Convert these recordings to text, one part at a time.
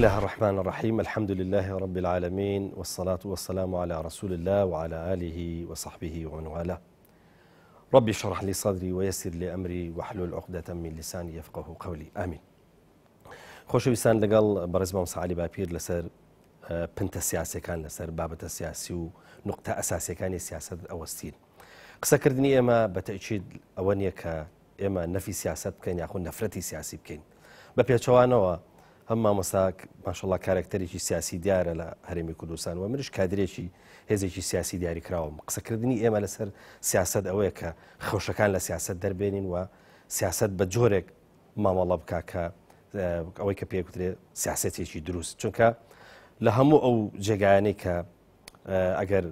الله الرحمن الرحيم الحمد لله رب العالمين والصلاة والسلام على رسول الله وعلى آله وصحبه ومن والاه ربي اشرح لي صدري ويسر لي أمري واحلل عقدة من لساني يفقه قولي آمين خۆشەویستان لەگەڵ بەڕێز مامۆستا عەلی باپیر لەسەر پنتە سیاسەکان لەسەر بابەتە سیاسی و نقطە ئەساسیەکانی سیاست ئەوەستین قسەکردنی ئێمە بە تەئکید ئەوە نییە کە ئێمە نەفی سیاست بکەین یاخود نەفرەتی سیاسی بکەین بە پێچەوانەوە هەم مامۆستا ماشەڵا کارەکتەرێکی سیاسی دیارە لە هەرێمی کوردستان و منش کادرێکی هێزێکی سیاسی دیاریکراوم قسەکردنی ئێمە لەسەر سیاست ئەوەیە کە خەوشەکان لە سیاست دەربێنین و سیاست بە جۆرێک مامەڵە بکا کە ئەوەی کە پێگوترێ سیاسەتێکی دروست چونکە لە هەموو ئەو جێگایانەی کە ئەگەر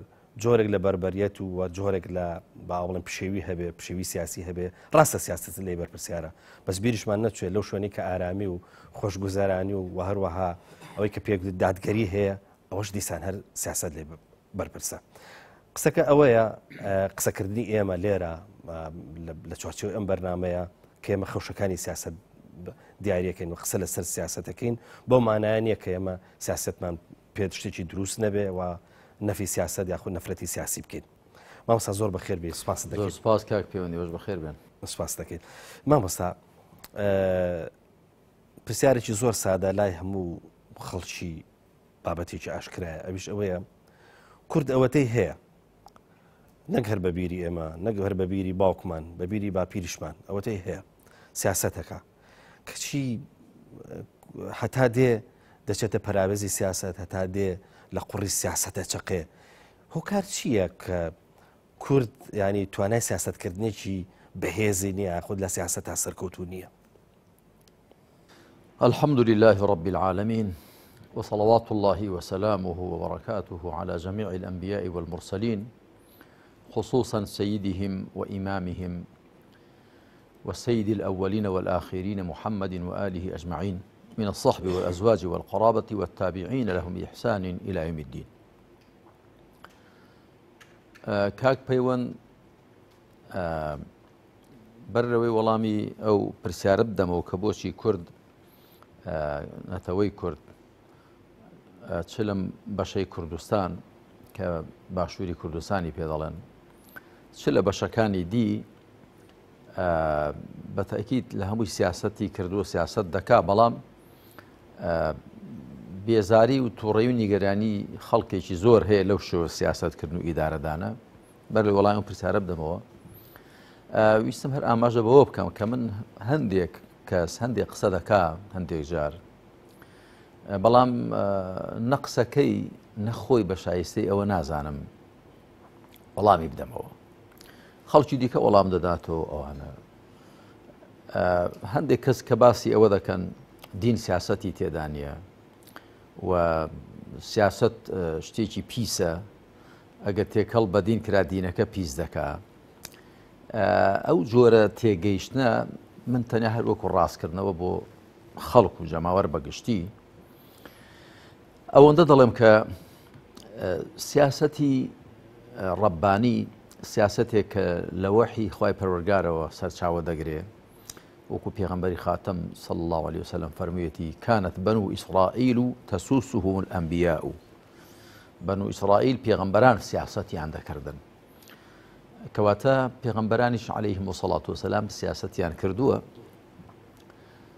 جۆرێک لە بەربەریەت و وە جۆرێک لە باوەڵم پشێوی هەبێ پشێوی سیاسی هەبێ ڕاستە سیاست لێ بەرپرسیارە بەس بیریشمان نەچێت لەو شوێنی کە ئارامی و خۆشگوزەرانی و و هەروەها ئەوەی کە پێک دادگەری هەیە ئەوەش دیسان هەر سیاست لێ بەرپرسە قسەکە ئەوەیە قسەکردنی ئێمە لێرە لە چوارچێوەی ئەم بەرنمەیە کە ئێمە خەوشەکانی سیاست دیارەکەین و قسە لەسەر سیاستەکەین بەو مانایە نییە کە ئێمە سیاستمان پێ شتێکی دروست نەبێ و نەفی سیاست یاخود نەفرەتی سیاسی بکەین مامۆستا زۆر بەخێر بێ سپاس دەکەین سپاس کاک پەیوەندی بەش بەخێر بێن سپاس دەکەین مامۆستا پرسیارێکی زۆر سادە لای هەموو خەڵکی بابەتێکی ئاشکرایە ئەویش ئەوەیە کورد ئەوەتەی هەیە نەک هەر بە بیری ئێمە نەک هەر بە بیری باوکمان بە بیری باپیریشمان ئەوەتەی هەیە سیاستەکە کەچی هەتا دێ دەچێتە پەراوێزی سیاست هەتا دێ لە قوڕی سیاستە چەقێ هۆکار چییە کە کورد ینی توانای سیاستکردنێکی بەهێزی نییە خود لە سیاست تا سەرکەوتو نییە الحمد لله رب العالمين وصلوات الله وسلامه وبركاته على جميع الأنبياء والمرسلين خصوصا سيدهم وإمامهم والسيد الأولين والآخرين محمد وآله أجمعين من الصحب والأزواج والقرابة والتابعين لهم بإحسان إلى يوم الدين کاک پەیوەند بەر لەوەی وەڵامی ئەو پرسیارە بدەمەوە کە بۆچی کورد نەتەوەی کورد چ لەم بەشەی کوردستان کە باشووری کوردستانی پێ دەڵێن چ لە بەشەکانی دی بەتەکیت لە هەمووی سیاستی کردووە سیاست دەکا بەڵام بێزاری و تووڕەی و نیگەرانی خەڵکێکی زۆر هەیە لەو شێوە سیاستکردن و ئیدارەدانە بەر لە وەڵامی ئەو پرسیارە بدەمەوە ویستم هەر ئاماژە بەوە بکەم کە من هەندێک کەس هەندێک قسە دەکا هەندێک جار بەڵام نە قسەکەی نەخۆی بە شایستەی ئەوە نازانم وەڵامی بدەمەوە خەڵکی دیکە وەڵام دەداتەوە ئەوانە هەندێک کەس کە باسی ئەوە دەکەن دین سیاستی تێدا نییە و سیاست شتێکی پیسە ئەگەر تێکەڵ بە دین کرا دینەکە پیس دەکا ئەو جۆرە تێگەیشتنە من تەنیا هەر وەکو ڕاستکردنەوە بۆ خەڵک و جەماوەر بەگشتی ئەوەندە دەڵێم کە سیاسەتی ڕەبانی سیاستێک کە لە وەحی خوای پەروەرگارەوە سەرچاوە دەگرێ وەکو پێغەمبەری خاتەم صلی الله عليه وسلم فەرموویەتی كانت بنو إسرائيل تسوسهم الأنبياء بەنو ئیسرائیل پێغەمبەران سیاسەتیان دەکردن کەواتە پێغەمبەرانیش عەلەیهم وسەڵات وسەلام سیاسەتیان کردووە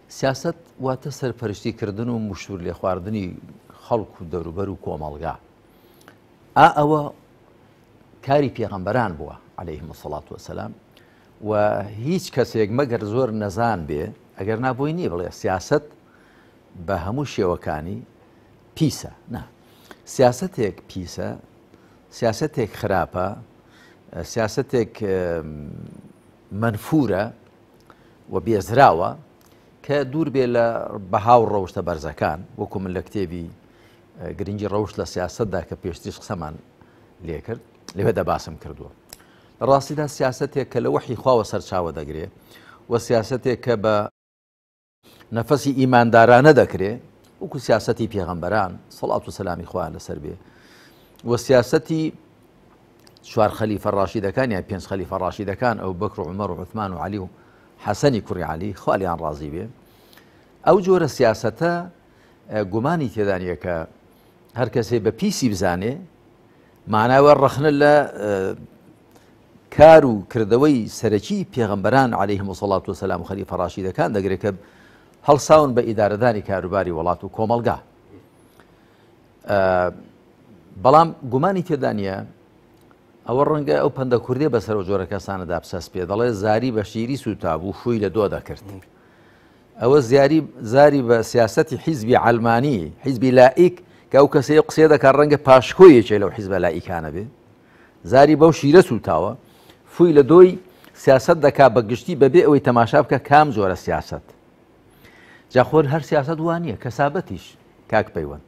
سیاست واتە سەرپەرشتی کردن و مشتور لێخواردنی خەڵک و دەوروبەر و کۆمەڵگا ئا ئەوە کاری پێغەمبەران بووە عەلەیهم وسەڵات وسەلام و هیچ کەسێک مەگەر زۆر نەزان بێ ئەگەر نابۆی نییە بڵێ سیاست بە هەموو شێوەکانی پیسە نا سیاسەتێک پیسە سیاسەتێک خراپە سیاسەتێک مەنفورە و بێزراوە کە دوور بێ لە بەها و ڕەوشتە بەرزەکان وەکو من لە کتێبی گرنگی ڕەوشت لە سیاستدا کە پێشتریش قسەمان لێکرد لەوێدا باسم کردووە لە ڕاستیدا سیاستێک کە لە وەحی خواوە سەرچاوە دەگرێ و سیاستێک کە بە نەفەسی ئیماندارانە دەکرێ وەکو سیاسەتی پێغەمبەران سەڵات و سەلامی خوایان لەسەر بێ و سیاسەتی چوار خەلیفە ڕاشیدەکان یان پێنج خەلیفە ڕاشیدەکان ئەو بەکر و عومەر و عوثمان و عەلی و حەسەنی کوڕی عەلی خوا لێیان ڕازی بێ ئەو جۆرە سیاسەتە گومانی تێدا نییە کە هەر کەسێ بە پیسی بزانێ ماناوە ڕەخنە لە کار و کردەوەی سەرەکی پێغەمبەران عەلەیهم الصلاة والسلام و خەلیفە ڕاشیدەکان دەگرێت کە هەڵساون بە ئیدارەدانی کاروباری وڵات و کۆمەڵگا. بەڵام گومانی تێدا نییە ئەوە ڕەنگە ئەو پەندە کوردێ بەسەر و جۆرە کەسانەدا بچەسپێ دەڵێ زاری بە شیری سووتا بوو فووی لە دۆ دەکرد. ئەوە زیاری زاری بە سیاسەتی حیزبی عەلمانی، حیزبی لائیک کە ئەو کەسەی قسەیە دەکات ڕەنگە پاشکۆی یەکێ لەو حیزبە لائیکانە بێ زاری بەو شیرە سووتاوە فووی لە دۆی سیاسەت دەکا بە گشتی بەبێ ئەوەی تەماشا بکە کام جۆرە سیاسەت. جا خۆر هەر سیاسەت وا نییە کەسابەتیش کاک پەیوەند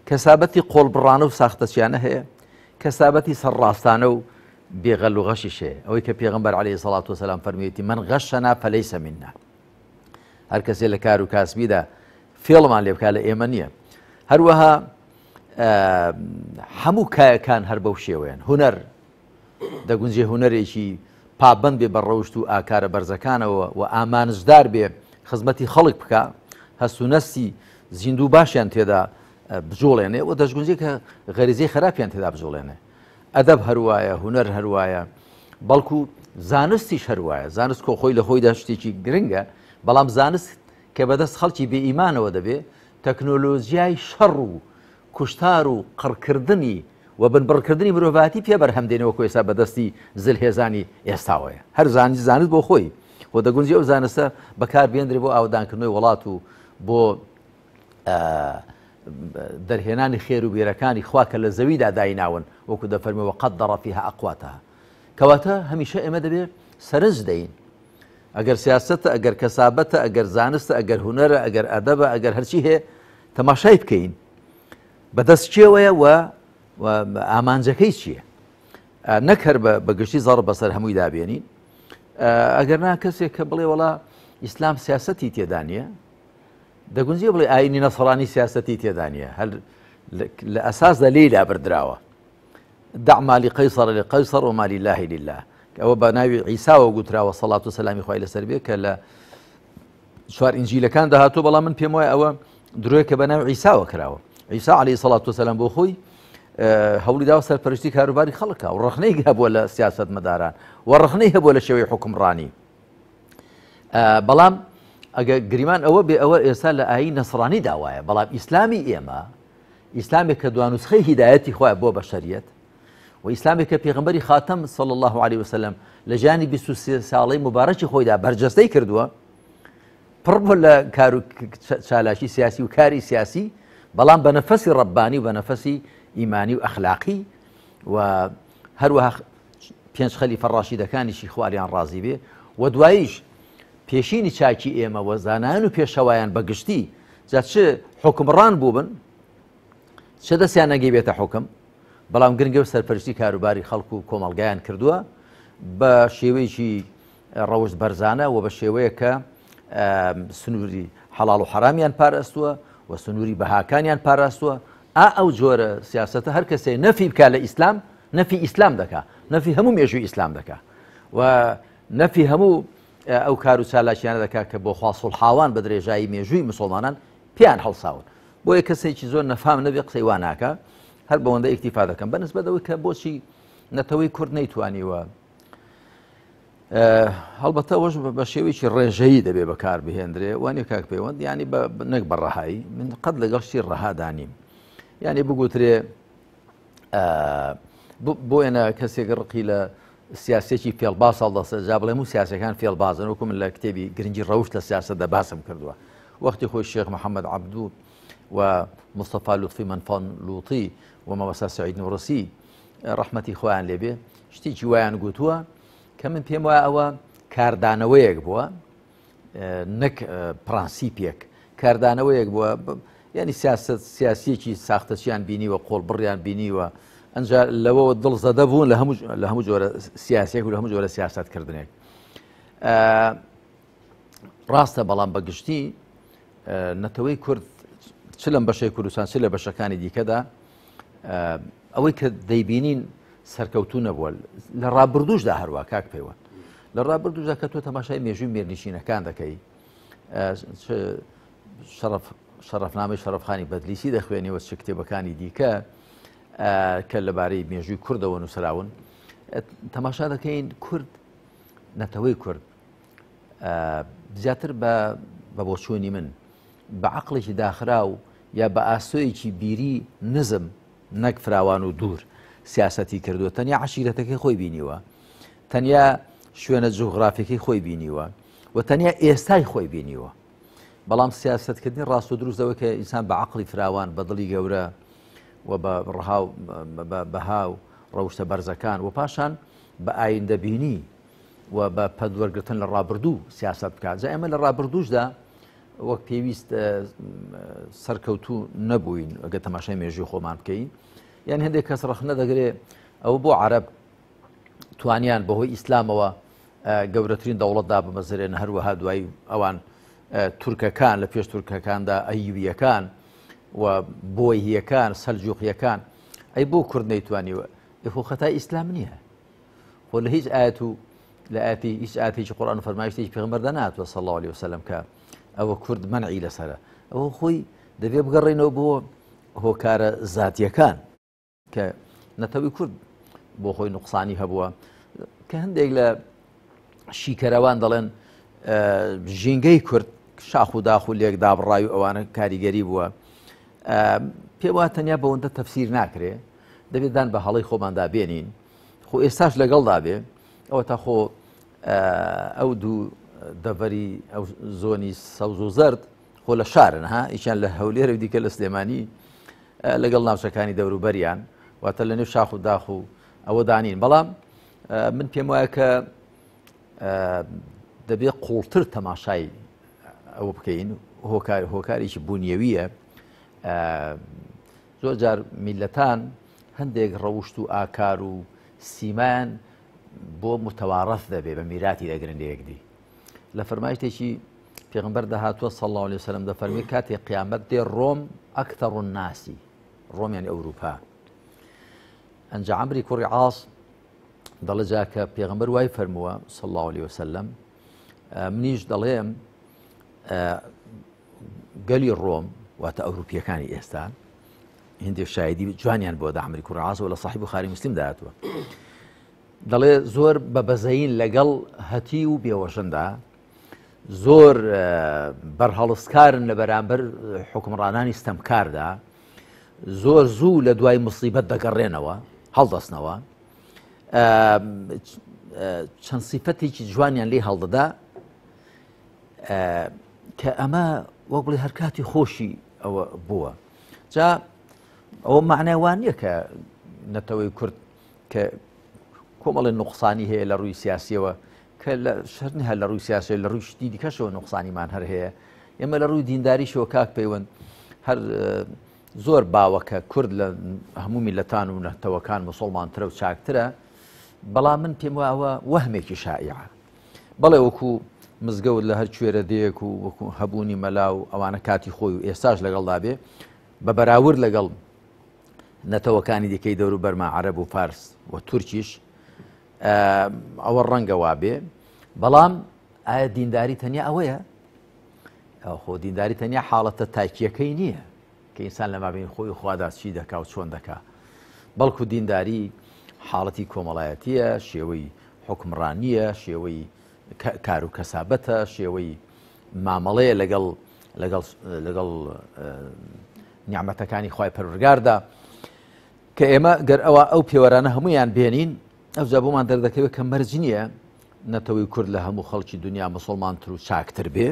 کەسابەتی قۆڵبڕانە و ساختەچیانە هەیە کەسابەتی سەرڕاستانە و بێغەل و غەشیش هەیە ئەوەی کە پێغەمبەر عەلەیهی سەڵات وسەلام فەرموویەتی من غەشەنا فەلەیسە منا هەر کەسێ لە کار و کاسبیدا فێڵمان لێ بکا لە ئێمە نییە هەروەها هەموو کایەکان هەر بەو شێوەیەن هونەر دەگونجێ هونەرێکی پابەند بێ بە ڕەوشت و ئاکارە بەرزەکانەوە و ئامانجدار بێ خزمەتی خەڵک بکا، هەست و نەستی زیندوو باشیان تێدا بجوڵێنێ و دەشگونجێ کە غەریزەی خراپیان تێدا بجوڵێنێ. ئەدەب هەروایە، هونەر هەروایە، بەڵکو زانستیش هەروایە. زانست کۆ خۆی لە خۆیدا شتێکی گرنگە، بەڵام زانست کە بەدەست خەڵکی بێ ئیمانەوە دەبێ، تەکنۆلۆژیای شەڕ و کوشتار و قڕکردنی و بنبڕکردنی مرۆڤایەتی پێ بەرهەم دێنێ وەکو ئێستا بەدەستی زلهێزانی ئێستاوەیە. هەر زانست زانست بۆ خۆی خۆ دەگونجێ ئەو زانستە بەکار بێندرێ بۆ ئاوەدانکردنەوەی وڵات و بۆ دەرهێنانی خێر و بێرەکانی خوا کە لە زەویدا دایناون وەکو دەفەرمێ وقدر فیها اقواتها. کەواتە هەمیشە ئێمە دەبێ سەرنج دەین ئەگەر سیاسەتە ئەگەر کەسابەتە ئەگەر زانستە ئەگەر هونەرە ئەگەر ئەدەبە ئەگەر هەرچی هەیە تەماشای بکەین بەدەست کێوەیە و ئامانجەکەی چییە؟ نەک هەر بە گشتی زەڕ بەسەر هەمووی دابێنین ئەگەر نا کەسێک کە بڵێ وڵا ئیسلام سیاستی تێدا نییە دەگونجێ بڵێ ئاینی نەسەڕانی سیاستی تێدا نییە هەر لە ئەساسدا لێی لابردراوە دع ما لقیصر لقیصر وما لله لله ئەوە بە ناوی عیساوە گوتراوە سەڵات و سەلامی خوای لەسەر بێ کە لە چوار ئینجیلەکاندا هاتووە بەڵام من پێم وایە ئەوە درۆیە کە بە ناوی عیساوە کراوە عیسا عەلەیهی سەڵات وسەلام بۆ خۆی هەوڵی داوە سەرپەرشتی کاروباری خەڵکە و ڕەخنەی هەبووە لە سیاسەتمەداران و ڕەخنەی هەبووە لە شێوەی حوکمڕانی بەڵام ئەگە گریمان ئەوە بێ ئەوە ئێستا لە ئایینی نەسڕانی داوایە بەڵام ئیسلامی ئێمە ئیسلامێک کە دوانوسخەی هیدایەتی خوایە بۆ بەشەریەت و ئیسلامێک کە پێغەمبەری خاتەم صلی الله علیه وسلم لە ژیانی 23 ساڵەی مبارەکی خۆیدا بەرجەستەی کردووە پڕ بوو لە کار و چالاکی سیاسی و کاری سیاسی بەڵام بە نەفەسی ڕەبانی و بە نەفەسی ئیمانی و ئەخلاقی و هەروەها پێنج خەلیفە ڕاشیدەکانیشی خوالیان ڕازی بێ و دواییش پێشینی چاکی ئێمە و زانایان و پێشەوایان بە گشتی جا چ حوکمڕان بووبن چ دەستیان نەگەیبێتە حوکم بەڵام گرنگە و سەرپەرشتی کاروباری خەڵک و کۆمەڵگایان کردووە بە شێوەیەکی ڕەوشت بەرزانە و بە شێوەیە کە سنووری حەڵاڵ و حەرامیان پاراستووە و سنووری بەهاکانیان پاراستووە ئا ئەو جۆرە سیاسەتە هەر کەسێ نەفی بکا لە ئیسلام نەفی ئیسلام دەکا نەفی هەموو مێژووی ئیسلام دەکا و نەفی هەموو ئەو کار و چالاکیانە دەکات کە بۆ خوا سوڵحاوان بە درێژایی مێژووی مسوڵمانان پێیان هەڵساون. بۆیە کەسێکی زۆر نەفام نەبێ قسەی وا ناکا، هەر بەوەندە ئیکتیفا دەکەم. بە نسبەت ئەوەی کە بۆچی نەتەوەی کورد نەیتوانیوە، هەڵبەتە ئەوەش بە شێوەیەکی ڕێژەیی دەبێ بەکار بهێندرێ، وانیە کاک پەیوەند، یانی نەک بە ڕەهایی، من قەت لەگەڵ شتی ڕەهادا نیم. یانی بگوترێ بۆ ئێنە کەسێک ڕقی لە سیاسێکی فێڵباز هەڵدەسێت جا بڵێم و سیاسەکان فێڵبازن وەکو من لە کتێبی گرنگی ڕەوشت لە سیاسەتدا باسم کردووە وەختی خۆی شێخ محەممەد عەبدو و مستەفا لوتفی مەنفان لوتی و مامۆستا سعید نوڕسی ڕەحمەتی خۆیان لێبێ شتێکی وایان گوتووە کە من پێم وایە ئەوە کاردانەوەیەک بووە نەک پرانسیپێک، کاردانەوەیەک بووە، یانی سیاسەت سیاسیەکی ساختەچیان بینیوە، قۆڵبڕیان بینیوە، ئەنجا لەوەوە دڵزەدە بوون لە هەموو لە هەموو جۆرە سیاسێک و لە هەموو جۆرە سیاسەتکردنێک. ڕاستە بەڵام بە گشتی نەتەوەی کورد چ لەم بەشەی کوردستان چ لە بەشەکانی دیکەدا ئەوەی کە دەیبینین سەرکەوتوو نەبووە لە ڕابردووشدا هەروە کاک پەیوەند لە ڕابردووشدا کە تۆ تەماشای مێژووی مێرنشینەکان دەکەی شەڕف شەڕەفنامەی شەڕەفخانی بەدلیسی دەخوێنیەوە چ کتێبەکانی دیکە کە لەبارەی مێژووی کوردەوە نووسراون تەماشا دەکەین کورد نەتەوەی کورد زیاتر بە بە بۆچوونی من بە عقلێکی داخراو یا بە ئاسۆیەکی بیری نزم نەک فراوان و دوور سیاسەتی کردووە تەنیا عشیرەتەکەی خۆی بینیوە تەنیا شوێنە جوغرافیەکەی خۆی بینیوە و تەنیا ئێستای خۆی بینیوە بەڵام سیاستکردنی ڕاست و دروست ئەوەی کە ئینسان بە عقلی فراوان بە دڵی گەورە و بە ڕەها و بەها و ڕەوشتە بەرزەکان و پاشان بە ئایندەبینی و بە پەند وەرگرتن لە ڕابردوو سیاست بکات جا ئێمە لە ڕابردووشدا وەک پێویست سەرکەوتوو نەبووین ئەگە تەماشای مێژوی خۆمان بکەین یان هەندێک کەس ڕەخنە دەگرێ ئەوە بۆ عەرەب توانیان بەهۆی ئیسلامەوە گەورەترین دەوڵەت دابمەزرێن هەروەها دوای ئەوان تورکەکان لە پێش تورکەکاندا ئەیویەکان و بۆیهیەکان سەلجوقیەکان ئەی بۆ کورد نەیتوانیوە خۆ خەتای ئیسلام نییە خۆ لە هیچ ئاەت و لە ئاەتی هیچ ئاەتێکی قورآن و فەرمایشتێکی پێغەمبەردا نهاتووە صلی الله علیه وسلم کە ئەوە کورد مەنعی لەسەرە ئەوە خۆی دەبێ بگەڕێنەوە بۆ هۆکارە زاتیەکان کە نەتەوەی کورد بۆ خۆی نوقسانی هەبووە کە هەندێک لە شیکەرەوان دەڵێن ژینگەی کورد شاخ و داخ و لێک دابڕاوی ئەوانە کاریگەری بووە پێ وا تەنیا بەوەندە تەفسیر ناکرێ دەبێت دان بە هەڵی خۆماندا بێنین خۆ ئێستاش لەگەڵدا بێ ئەوە تا خۆ ئەو دوو دەڤەری ئەو زۆنی سەوز و زەرد خۆ لە شارن ها یەکیان لە هەولێر و دیکە لە سلێمانی لەگەڵ ناوچەکانی دەوروبەریان واتە لە نێو شاخ و داخ و ئەوە دانین بەڵام من پێم وایە کە دەبێت قوڵتر تەماشای ئەوە بکەین هۆکار هۆکارێکی بوونیەویە زۆر جار میلەتان هەندێک ڕەوشت و ئاکار و سیمان بۆ متەواڕەف دەبێ بە میراتی دەگرن لە یەکدی لە فەرمایشتێکی پێغمبەر دەهاتووە صلی الله علیه وسلم دەفەرمی کاتێ قیامەت دێ ڕۆم ئەکتەر الناسی ڕۆم یعنی ئەوروپا ئەنجا عەمری کوڕی عاص دەڵێ جا کە پێغمبەر وای فەرمووە صلی الله علیه وسلم منیش دەڵێم گەلی ڕۆم واتە ئەوروپیەکانی ئێستا هندێک شایدی جوانیان بۆ دە عەمری کوڕی عاص لە صحیح بخاری مسلم داهاتوە دەڵێ زۆر بە بەزەین لەگەڵ هەتی و بێوەژندا زۆر بەرهەڵستکارن لە بەرامبەر حکومڕانانی ستەمکاردا زۆر زوو لە دوای مصیبەت دەگەڕێنەوە هەڵدەستنەوە چەند سیفەتێکی جوانیان لێ هەڵدەدا کە ئەمە وەک بڵێ هەر کاتی خۆشی ئەوە بووە جا ئەوە معنای وان نییە کە نەتەوەی کورد کە کۆمەڵی نوقسانی هەیە لە ڕووی سیاسیەوە کە لە شەر هەر لە ڕووی سیاسی لە ڕووی شتی دیکەشەوە نوقسانیمان هەر هەیە ئێمە لە ڕووی دینداریشەوە کاک پەیوەند هەر زۆر باوە کە کورد لە هەموو میلەتان و نەتەوەکان مسلمانترە و چاکترە بەڵام من پێم واوە وەهمێکی شائیعە بەڵێ وەکو مزگەوت لە هەر کوێرە دێک و وەکو هەبوونی مەلا و ئەوانە کاتی خۆی و ئێستاش لەگەڵدا بێ بە بەراورد لەگەڵ نەتەوەکانی دیکەی دەوروبەرمان عەرەب و فارس و تورکیش ئەوە ڕەنگە وابێ بەڵام ئایا دینداری تەنیا ئەوەیە خۆ دینداری تەنیا حاڵەتە تاکیەکەی نییە کە ئینسان لە مابین خۆی خوادا چی دەکا و چۆن دەکا بەڵکو دینداری حاڵەتی کۆمەڵایەتیە شێوەی حکمڕانیە شێوەی کار و کەسابەتە شێوەی مامەڵەیە لەگەڵ لەگەڵ لەگەڵ نیعمەتەکانی خوای پەروەردگاردا کە ئێمە گەر ئەوە ئەو پێوەرانە هەمویان بێنین ئەوجا بۆمان دەردەکەوێت کە مەرج نییە نەتەوەی کورد لە هەموو خەڵکی دنیا مسلمانتر و چاکتر بێ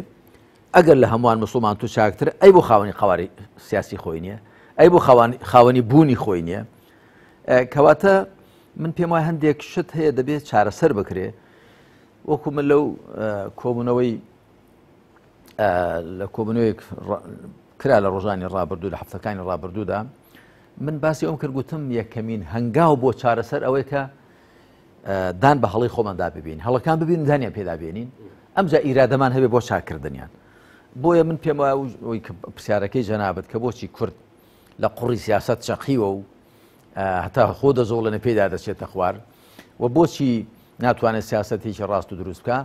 ئەگەر لە هەمووان مسلمان تو چاکتر ئەی بۆ خاوەنی قواری سیاسی خۆی نییە ئەی بۆ خاوەنی بوونی خۆی نییە کەواتە من پێم وای هەندێک شت هەیە دەبێت چارەسەر بکرێ وەکو من لەو کۆبوونەوەی لە کۆبوونەوەیەک کرا لە ڕۆژانی ڕابردوو لە هەفتەکانی ڕابردوودا من باسی ئەوم کرد گوتم یەکەمین هەنگاو بۆ چارەسەر ئەوەی کە دان بە هەڵی خۆماندا ببین هەڵەکان ببین دانیان پێدا بێنین ئەمجا ئیرادەمان هەبێ بۆ چاکردنیان بۆیە من پێم وایە پرسیارەکەی جەنابەت کە بۆچی کورد لە قوڕی سیاست چەقیوە و هەتا خۆ دەزۆڵێنە پێدا دەچێتە خوار و بۆچی ناتوانێت سیاسەتێکی ڕاست و دروست بکە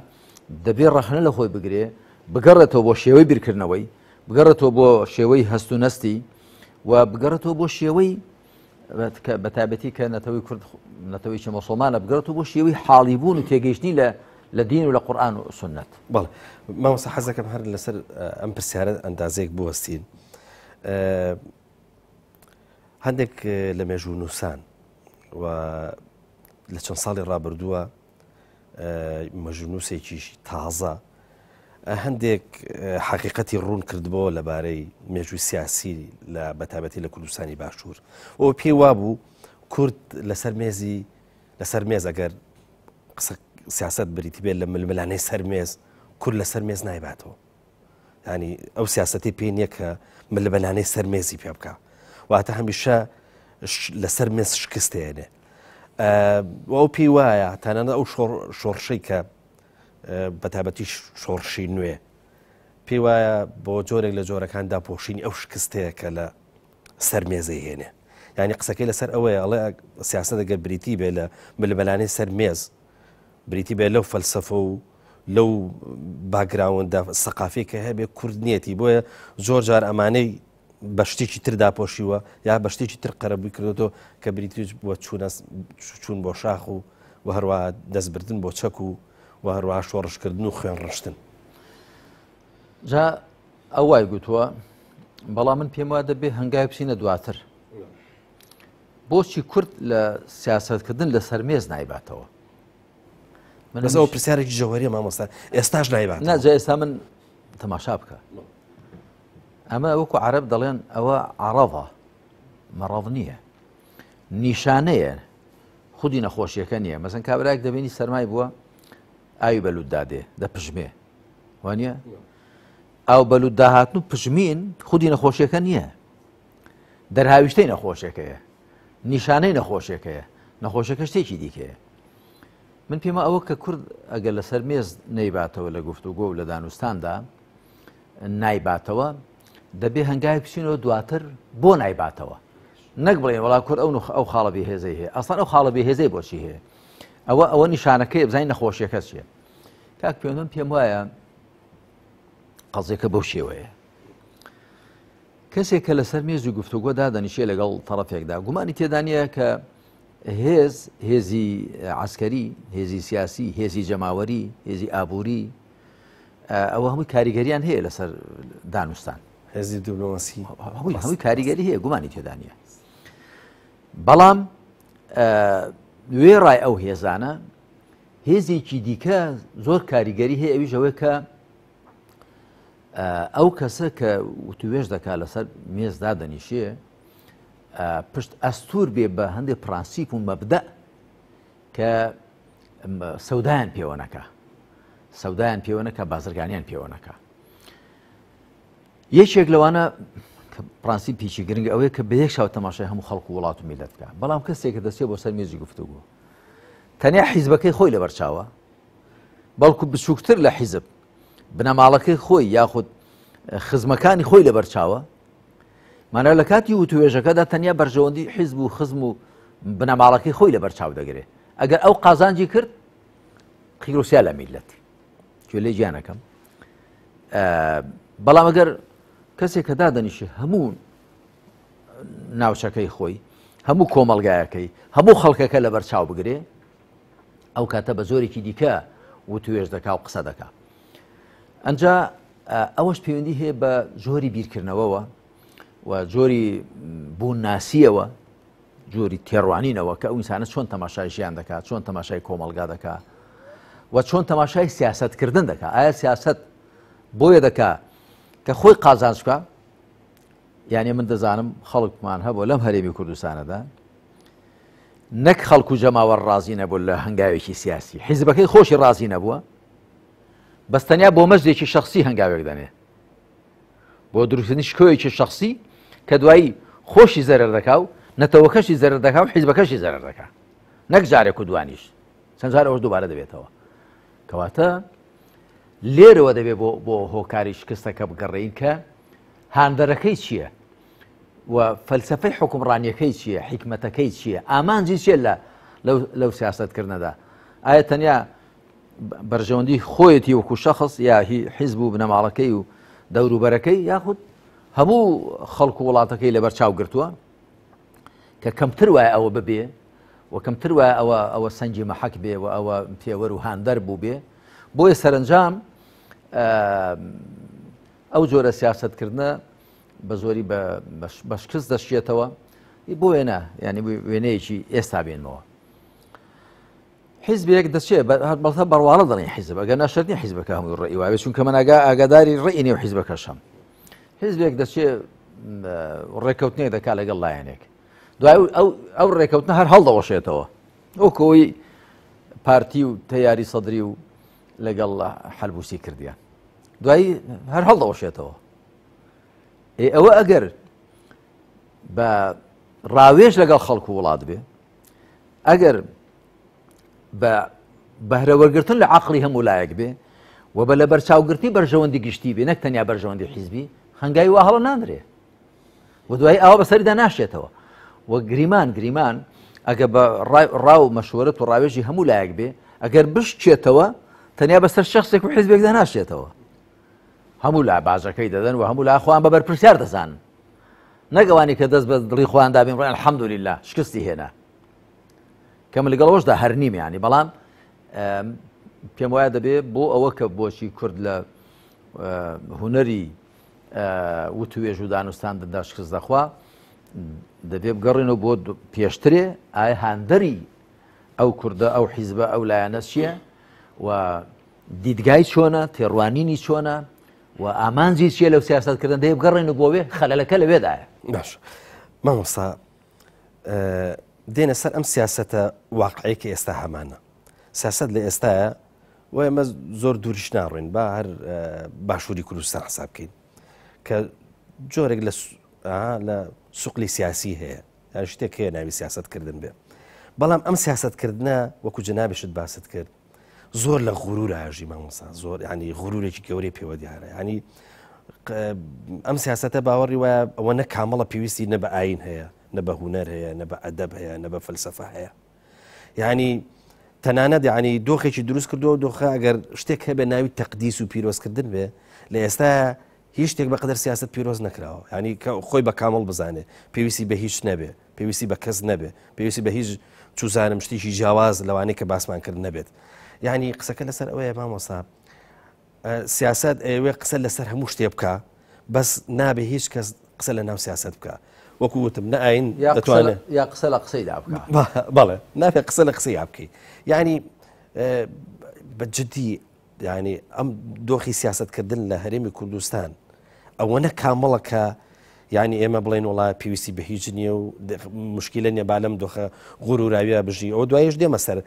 دەبێ ڕەخنە لە خۆی بگرێ بگەڕێتەوە بۆ شێوەی بیرکردنەوەی بگەڕێتەوە بۆ شێوەی هەست و نەستی و بگەڕێتەوە بۆ شێوەی بە تایبەتی کە نەتەوەی کورد نەتەوەیکی مۆسڵمانە بگەڕێتەوە بۆ شێوەی حاڵی بوون و تێگەیشتنی لە لە دین و لە قورئان و سنت. بەڵێ مامۆستا حەزەکەم هەر لەسەر ئەم پرسیارە ئەندازەیەک بوەستین. هەندێک لە مێژوونووسان و لە چەند ساڵی ڕابردووە مەژونووسێکیش تازە هەندێک حەقیقەتی ڕوون کردبەوە لەبارەی مێژووی سیاسی لە بەتابەتی لە کوردستانی باشوور ئەو پێی وابوو کورد لەسەر مێزی لەسەر مێز ئەگەر قسە سیاست بریتی بێت لە ململانەی سەر مێز کورد لەسەر مێز نایباتەوە ینی ئەو سیاستی پێی نییە کە ململانەی سەر مێزی پێ بکە واتە هەمیشە لەسەر مێز شکستێنێ ئەو پێی وایە تەنانەت ئەو شۆڕشەی کە بەتابەتی شۆڕشی نوێ پێی وایە بۆ جۆرێک لە جۆرەکان داپۆشینی ئەو شکستەیە کە لە سەر مێزەی هێنێ ینی قسەکەی لەسەر ئەوەیە ئەڵێ سیاسەت ئەگەر بریتی بێ لە ململانێی سەر مێز بریتی بێ لەو فەلسفە و لەو باگراوندە سەقافی کە هەبێ کورد نیەتی بۆیە زۆر جار ئەمانەی بە شتێکی تر داپۆشیوە یا بە شتێکی تر قەرەبووی کردێتەوە کە بریتیش بووە چوونە چوون بۆ شاخ و و هەروە دەستبردن بۆ چەک و و هەروە شۆڕشکردن و خوێن ڕشتن. جا ئەو وای گوتووە بەڵام من پێم وا دەبێ هەنگاوی بچینە دواتر بۆچی کورد لە سیاستکردن لە سەرمێز نایباتەوە من بەس ئەو پرسیارێکی جەوهریە مامۆستا ئێستاش نایبات ناجا ئێستا من تەماشا بکە ئەمە وەکو عەرەب دەڵێن ئەوە عەڕەضە مەڕەض نییە نیشانەیە خودی نەخۆشیەکە نییە مەسەن کابراایك دەبینی سەرمای بووە ئاوی بەلوت دادێ دەپژمێ وانە ئاو بەلوت داهاتن و پژمین خودی نەخۆشیەکە نییە دەرهاویشتەی نەخۆشیەکەیە نیشانەی نەخۆشیەکەیە نەخۆشەکە شتێکی دیکەیە من پێمە ئەوە کە کورد ئەگەر لەسەر مێز نەیباتەوە لە گفتوگۆ و لە دانوستاندا نایباتەوە دەبێ هەنگاوی بچینەوە دواتر بۆ نایباتەوە نەک بڵێن وڵا کورد ئەو نخ ئەو خاڵە بێهێزەی هەیە ئەسڵەن ئەو خاڵە بێهێزەی بۆچی هەیە ئەوە ئەوە نیشانەکەی بزانین نەخۆشیەکە چییە کاک پێ پێم وایە قەزیەکە بەو شێوەیە کەسێک کە لەسەر مێز و گفتوگۆ دادەنیشێ لەگەڵ تەڕەفێکدا گومانی تێدا نییە کە هێز هێزی عسکەری هێزی سیاسی هێزی جەماوەری هێزی ئابووری ئەوە هەمووی کاریگەریان هەیە لەسەر دانوستان هێزی دیبلۆماسی هەمووی هەمووی کاریگەری هەیە گومانی تێدا نییە بەڵام وێڕای ئەو هێزانە هێزێکی دیکە زۆر کاریگەری هەیە ئەویش ئەوەیە کە ئەو کەسە کە وتوێژ دەکات لەسەر مێز دادەنیشێ پشت ئەستور بێ بە هەندێک پرانسیپ و مەبدە کە سەودایان پێوە نەکا سەودایان پێوە نەکا بازرگانیان پێوە نەکا یەکێک لەوانە پرانسیپێکی گرنگ ئەوەیە کە بە یەک شاو تەماشای هەموو خەڵک و وڵات و میلەت بکە بەڵام کەسێک کە دەچێت بۆ سەر مێزی گفتوگۆ تەنیا حیزبەکەی خۆی لەبەر چاوە بەڵکو بچووکتر لە حیزب بنەماڵەکەی خۆی یاخود خزمەکانی خۆی لەبەر چاوە مانا لە کاتی وتوێژەکەدا تەنیا بەرژەوەندی حیزب و خزم و بنەماڵەکەی خۆی لەبەر چاو دەگرێ ئەگەر ئەو قازانجی کرد قیروسیا لە میلەت کوێ لێ گیانەکەم بەڵام ئەگەر کەسێک کە دادەنیشی هەموو ناوچەکەی خۆی هەموو کۆمەلگایەکەی هەموو خەڵکەکە لەبەر چاو بگرێ ئەو کاتە بە زۆرێکی دیکە وتوێژ دەکا و قسە دەکا ئەجا ئەوەش پەیوەندی هەیە بە جۆری بیرکردنەوەوە و جۆری بوون ناسیەوە جۆری تێڕوانینەوە کە ئەو ئینسانە چۆن تەماشای ژیان دەکات چۆن تەماشای کۆمەلگا دەکات و چۆن تەماشای سیاستکردن دەکات ئایا سیاست بۆیە دەکا کە خۆی قازانج بکە یعنی من دەزانم خەڵکمان هەبوو لەم هەرێمی کوردستانەدا نەک خەڵکو جەماوەر ڕازی نەبوو لە هەنگاوێکی سیاسی حیزبەکەی خۆشی ڕازی نەبووە بەس تەنیا بۆ مەجدێکی شخصی هەنگاوێک دەنێ بۆ دروستکردنی شکۆیەکی شخصی کە دوایی خۆشی زەرەر دەکا و نەتەوەکەشی زەرەر دەکا و حیزبەکەشی زەرەر دەکا نەک جارێک و دوانیش چەند جار ئەوەش دووبارە دەبێتەوە کەواتە لێرەوە دەبێت بۆ بۆ هۆکاری شکستەکە بگەڕێین کە هاندەرەکەی چییە و فەلسفەی حکومڕانیەکەی چییە حیکمەتەکەی چییە ئامانجی چییە لە لەو سیاستکردنەدا ئایا تەنیا بەرژەوەندی خۆیەتی وەکو شەخص یا هی حیزب و بنەماڵەکەی و دەوروبەرەکەی یاخود هەموو خەڵک و وڵاتەکەی لەبەر چاو گرتووە کە کەمتر وایە ئەوە ببێ و کەمتر وایە ئەوە ئەوە سەنگی مەحەک بێ و ئەوە پێوەر و هاندەر بوو بێ بۆیە سەرنجام ئەو جۆرە سیاستکردە بە زۆری بە شکست دەشێتەوە بۆ وێنە ینی وێنەیەکی ئێستا بێنمەوە حیزبێک دەچێ بەڵتە بەڕواڵە دەڵێن حیزب ئەگەر ناشرنی حیزبەکە هەمووی ڕێی وابێ چونکە من ئاگا ئاگاداری ڕێی نێو حیزبەکەشم حیزبێک دەچێ ڕێککەوتنێک دەکا لەگەڵ لایەنێک دوای ئەو ئەو ڕێککەوتنە هەر هەڵدەوەشێتەوە وەکەوەی پارتی و تەیاری سەدری و لەگەڵ حەلبوسی کردیان دوایی هەر هەڵدەوەشێتەوە ئەوە ئەگەر بە ڕاوێژ لەگەڵ خەڵک و وڵات بێ ئەگەر بە بەهرە وەرگرتن لە عقلی هەموو لایەک بێ و بە لەبەرچاوگرتنی بەرژەوەندی گشتی بێ نەک تەنیا بەرژەوەندی حیزبی هەنگاوی وا هەڵە نانرێ و دوایی ئاوا بەسەریدا ناشێتەوە و گریمان گریمان ئەگە بە ڕاو مەشوەرەت و ڕاوێژی هەموو لایەک بێ ئەگەر بشکێتەوە تەنیا بەسەر شخصێک و حیزبێکدا ناشێتەوە هەموو لا باجەکەی دەدەن و هەموو لا خۆیان بە بەرپرسیار دەزانن نەک ئەوانی کە دەست بە دڵی خۆیان دابین ڕێن الحمدلله شکستی هێنا کە من لەگەڵ ئەوەشدا هەر نیم ینی بەڵام پێم وایە دەبێ بۆ ئەوە کە بۆچی کورد لە هونەری وتوێژ و دانوستاندندا شکست دەخوا دەبێ بگەڕێنەوە بۆ پێشترێ ئایا هاندەری ئەو کوردە ئەو حیزبە ئەو لایەنە چییە و دیدگای چۆنە تێڕوانینی چۆنە و ئامانجی چیە لەو سیاسەت کردن دەی بگەڕێن و بۆ وێ خەلەلەکە لەوێدایە. باش مامۆستا دێنە سەر ئەم سیاسەتە واقعی کە ئێستا هەمانە سیاست لە ئێستاە و ئێمە زۆر دووریش ناڕۆین با هەر باشووری کوردستان حساب بکەین کە جۆرێک لە لە سوقلی سیاسی هەیە یان شتێک هەیە ناوی سیاستکردن بێ بەڵام ئەم سیاستکردە وەکو جەنابشت باست کرد زۆر لە غرور ئاژی مامۆسا زۆر ینی غرورێکی گەورەی پێوە دیارە ینی ئەم سیاستە باوەڕی وایە ئەوە نە کامەڵە پێویستی نە بە ئاین هەیە نە بە هوەر هەیە نە بە ئەدەب هەیە نە بە فەلسفە هەیە یعنی تەنانەت ینی دۆخێکی دروست کردو دۆخە ئەگەر شتێک هەبێ ناوی تەقدیس و پیرۆزکردن بێ لە ئێستا هیچ شتێک بەقدر سیاست پیرۆز نەکراوە ینی خۆی بە کامڵ بزانێ پێویستی بە هیچ نەبێ پێویستی بە کەس نەبێ پێویستی بە هیچ چوزانم شتێکی جیاواز لەوانەیە کە باسمان کرد نەبێت یعنی قسەکە لەسەر ئەوەیە مامۆسا سیاست ئەوێ قسە لەسەر هەموو شتێ بکە بەس نابێ هیچ کەس قسە لە ناو سیاست بکە وەکو وتم نە ئاین دەتوانێت یا قسە لە قسەیدا بکە بەڵێ نابێ قسە لە قسەی بکەی یعنی بە جدی یانی ئەم دۆخی سیاسەتکردن لە هەرێمی کوردستان ئەوەنە کامڵە کە یعنی ئێمە بڵێن وڵا پێویستی بە هیچ نییە و مشکلە نییە با لەم دۆخە غوروراویە بژی ئەو دوایش دێمە سەر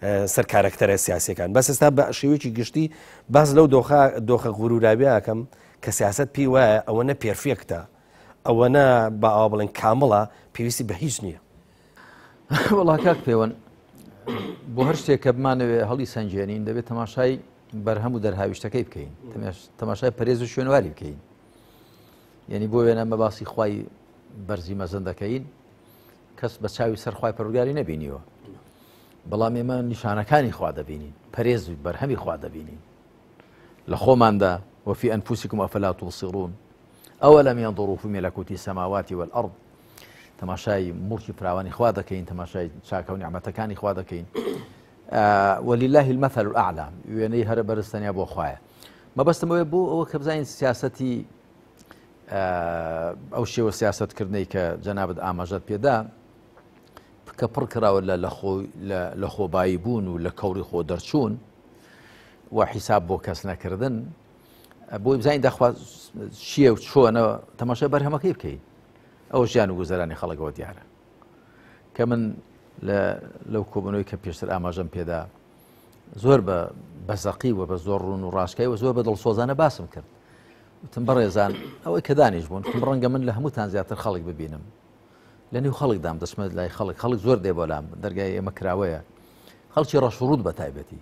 سەر کارەکتەرە سیاسەکان بەس ئێستا بە شێوەیەکی گشتی باز لەو دۆخە دۆخە غوروراویەکەم کە سیاست پێی وایە ئەوەنە پێرفێکتە ئەوەنە با ئاوا بڵێن کامڵە پێویستی بە هیچ نییە. وەڵا کاک پێوەن بۆ هەر شتێک کە بمانەوێ هەڵی سەنگێنین دەبێت تەماشای بەرهەم و دەرهاویشتەکەی بکەین تەماشای پەرێز و شوێنواری بکەین یعنی بۆ وێنە مە باسی خوای بەرزی مەزن دەکەین کەس بە چاوی سەر خوای پەروەردگاری نەبینیوە بەڵام ئێمە نیشانەکانی خوا دەبینین پەرێز و بەرهەمی خوا دەبینین لە خۆماندا وفي أنفسكم أفلا تبصرون أولم ينظروا في ملكوت السماوات والأرض تەماشای موڵکی فراوانی خوا دەکەین تەماشای چاکە و نیعمەتەکانی خوا دەکەین ولله المثل الأعلى وێنەی هەرە بەرز تەنیا بۆ خوایە مەبەستم ئەوەیە بۆ ئەوە کە بزانین سیاسەتی ئەو شێوە سیاسەتکردنەی کە جەنابت ئاماژەت پێدا کە پڕ کراوە لە لە خۆبایی بوون و لە کەوڕی خۆ دەرچوون و حیساب بۆ کەس نەکردن بۆی بزانین داخوا چییە و چۆنە تەماشای بەرهەمەکەی بکەین ئەوە ژیان و گوزەرانی خەڵکەوە دیارە کە من لەو کۆبوونەوەی کە پێشتر ئاماژەم پێدا زۆر بە بەزەقی و بە زۆر ڕوون و ڕاشکای و زۆر بە دڵسۆزانە باسم کرد وتم بەڕێزان ئەوەی کە دانیش بوون تم ڕەنگە من لە هەمووتان زیاتر خەڵک ببینم لە نێو خەڵکدام دەچمە لای خەڵک خەڵک زۆر دێ بۆلام دەرگای ئێمە کراوەیە خەڵکی ڕەشڕوت بە تایبەتی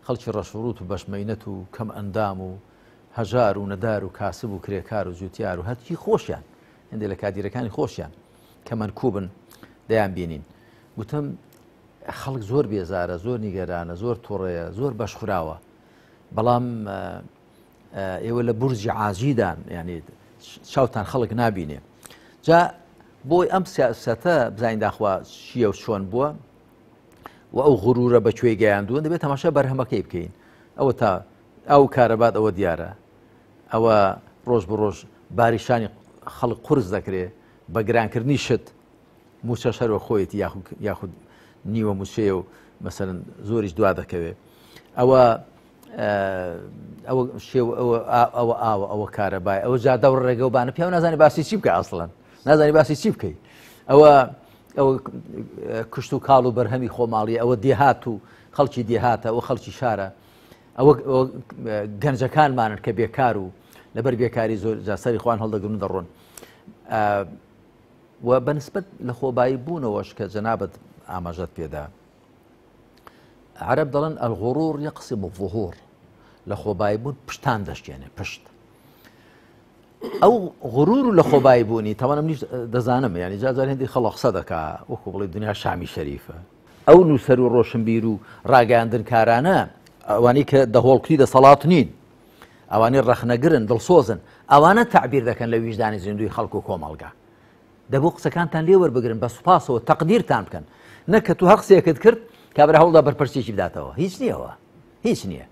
خەڵکی ڕەشڕوت و بەشمەینەت و کەم ئەندام و هەژار و نەدار و کاسب و کرێکار و جوتیار و هەرچی خۆشیان هەندێک لە کادیرەکانی خۆشیان کە مەنکوبن دەیان بینین گوتم خەڵک زۆر بێزارە زۆر نیگەرانە زۆر توڕەیە زۆر بەشخوراوە بەڵام ئێوە لە بورجی عاجیدان یعنی چاوتان خەڵک نابینێ جا بۆی ئەم سیاسەتە بزانین داخوا چییە و چۆن بووە و ئەو غرورە بە کوێی گەیاندوون دەبێت تەماشا بەرهەمەکەی بکەین ئەوە تا ئەو کارەبات ئەوە دیارە ئەوە ڕۆژ بە ڕۆژ باریشانی خەڵک قورس دەکرێ بە گرانکردنی شت موچەش هەر وەک خۆیەتی یاخود نیوە موچەیە و مەسەرەن زۆریش دوا دەکەوێت ئەوە ئەوە شێو ئەوە ئەوە ئاوە ئەوە کارەبای ئەوە جادە و ڕێگە و بانە پیاو نازانی باسی چی بکە ئەسڵەن نازانی باسی چی بکەی ئەوە ئەوە کشت و کاڵ و بەرهەمی خۆماڵی ئەوە دێهات و خەڵکی دێهاتە ئەوە خەڵکی شارە ئەوە گەنجەکانمانن کە بێکار و لەبەر بێکاری زۆر جاسەری خوان هەڵدەگرن دەڕۆن و بە نسبەت لەخۆبایی بوونەوەش کە جەنابت ئاماژەت پێدا، عەرەب دەڵێن الغرور یقسم الظهور، لەخۆبایی بوون پشتان دەشکێنێ، پشت. ئەو غرور و لەخۆبایی بوونی تاوانم منیش دەزانم یعنی جار جار هێندی خەڵک قسە دەکا وەکو بڵێ دنیا شامی شەریفە. ئەو نووسەر و ڕۆشنبیر و ڕاگەیاندنکارانە ئەوانەی کە دەهۆڵکری دەسەڵات نین ئەوانەی ڕەخنەگرن، دڵسۆزن، ئەوانە تەعبیر دەکەن لە ویژدانی زیندووی خەڵک و کۆمەڵگا. دەبوو قسەکانتان لێ وەربگرن، بە سوپاسەوە تەقدیرتان بکەن. نەک کە تۆ هەر قسەیەکت کرد، کابرا هەوڵدا بەرپەرچێکی بداتەوە. هیچ نییە ئەوە. هیچ نییە.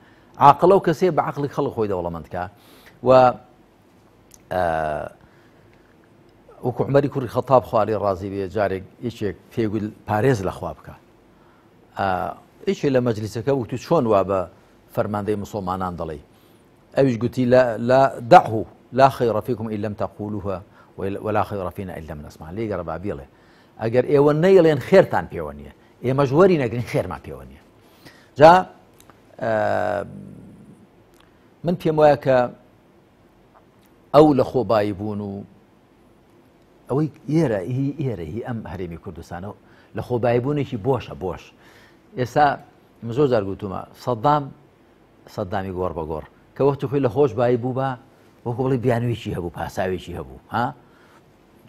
عاقڵ ئەو کەسەیە بە عەقڵی خەڵک خۆی دەوڵەمەند کا و وەکو عومەری کوڕی خەتاب خوا لێ ڕازی بێ جارێک یەکێک پێی گوت پارێز لە خوا بکە. یەکێ لە مەجلیسەکە وتو چۆن وا بە فەرماندەی موسڵمانان دەڵێی؟ ئەویش گوتی، لا دعه لا خیر فیکم ان لم تقولوها ولا خیر فینا ان لم نسمع، لێی گەڕێ با بیڵێ، ئەگەر ئێوە نەیڵێن خێرتان پێوە نییە، ئێمەش وەری نەگرین خێرمان پێوە نییە. جا من پێم وایە کە ئەو لە خۆبایی بوون و ئەوەی ئێرە هی ئێرە هی ئەم هەرێمی کوردستانە لە خۆبایبوونێکی بۆشە بۆش ئێستا من زۆر جار گوتومە سەدام سەدامی گۆڕ بە گۆڕ کە وەختی خۆی لە خۆش بایی بوو بە وەکو بڵێ بیانوویەکی هەبوو پاساوێکی هەبوو ها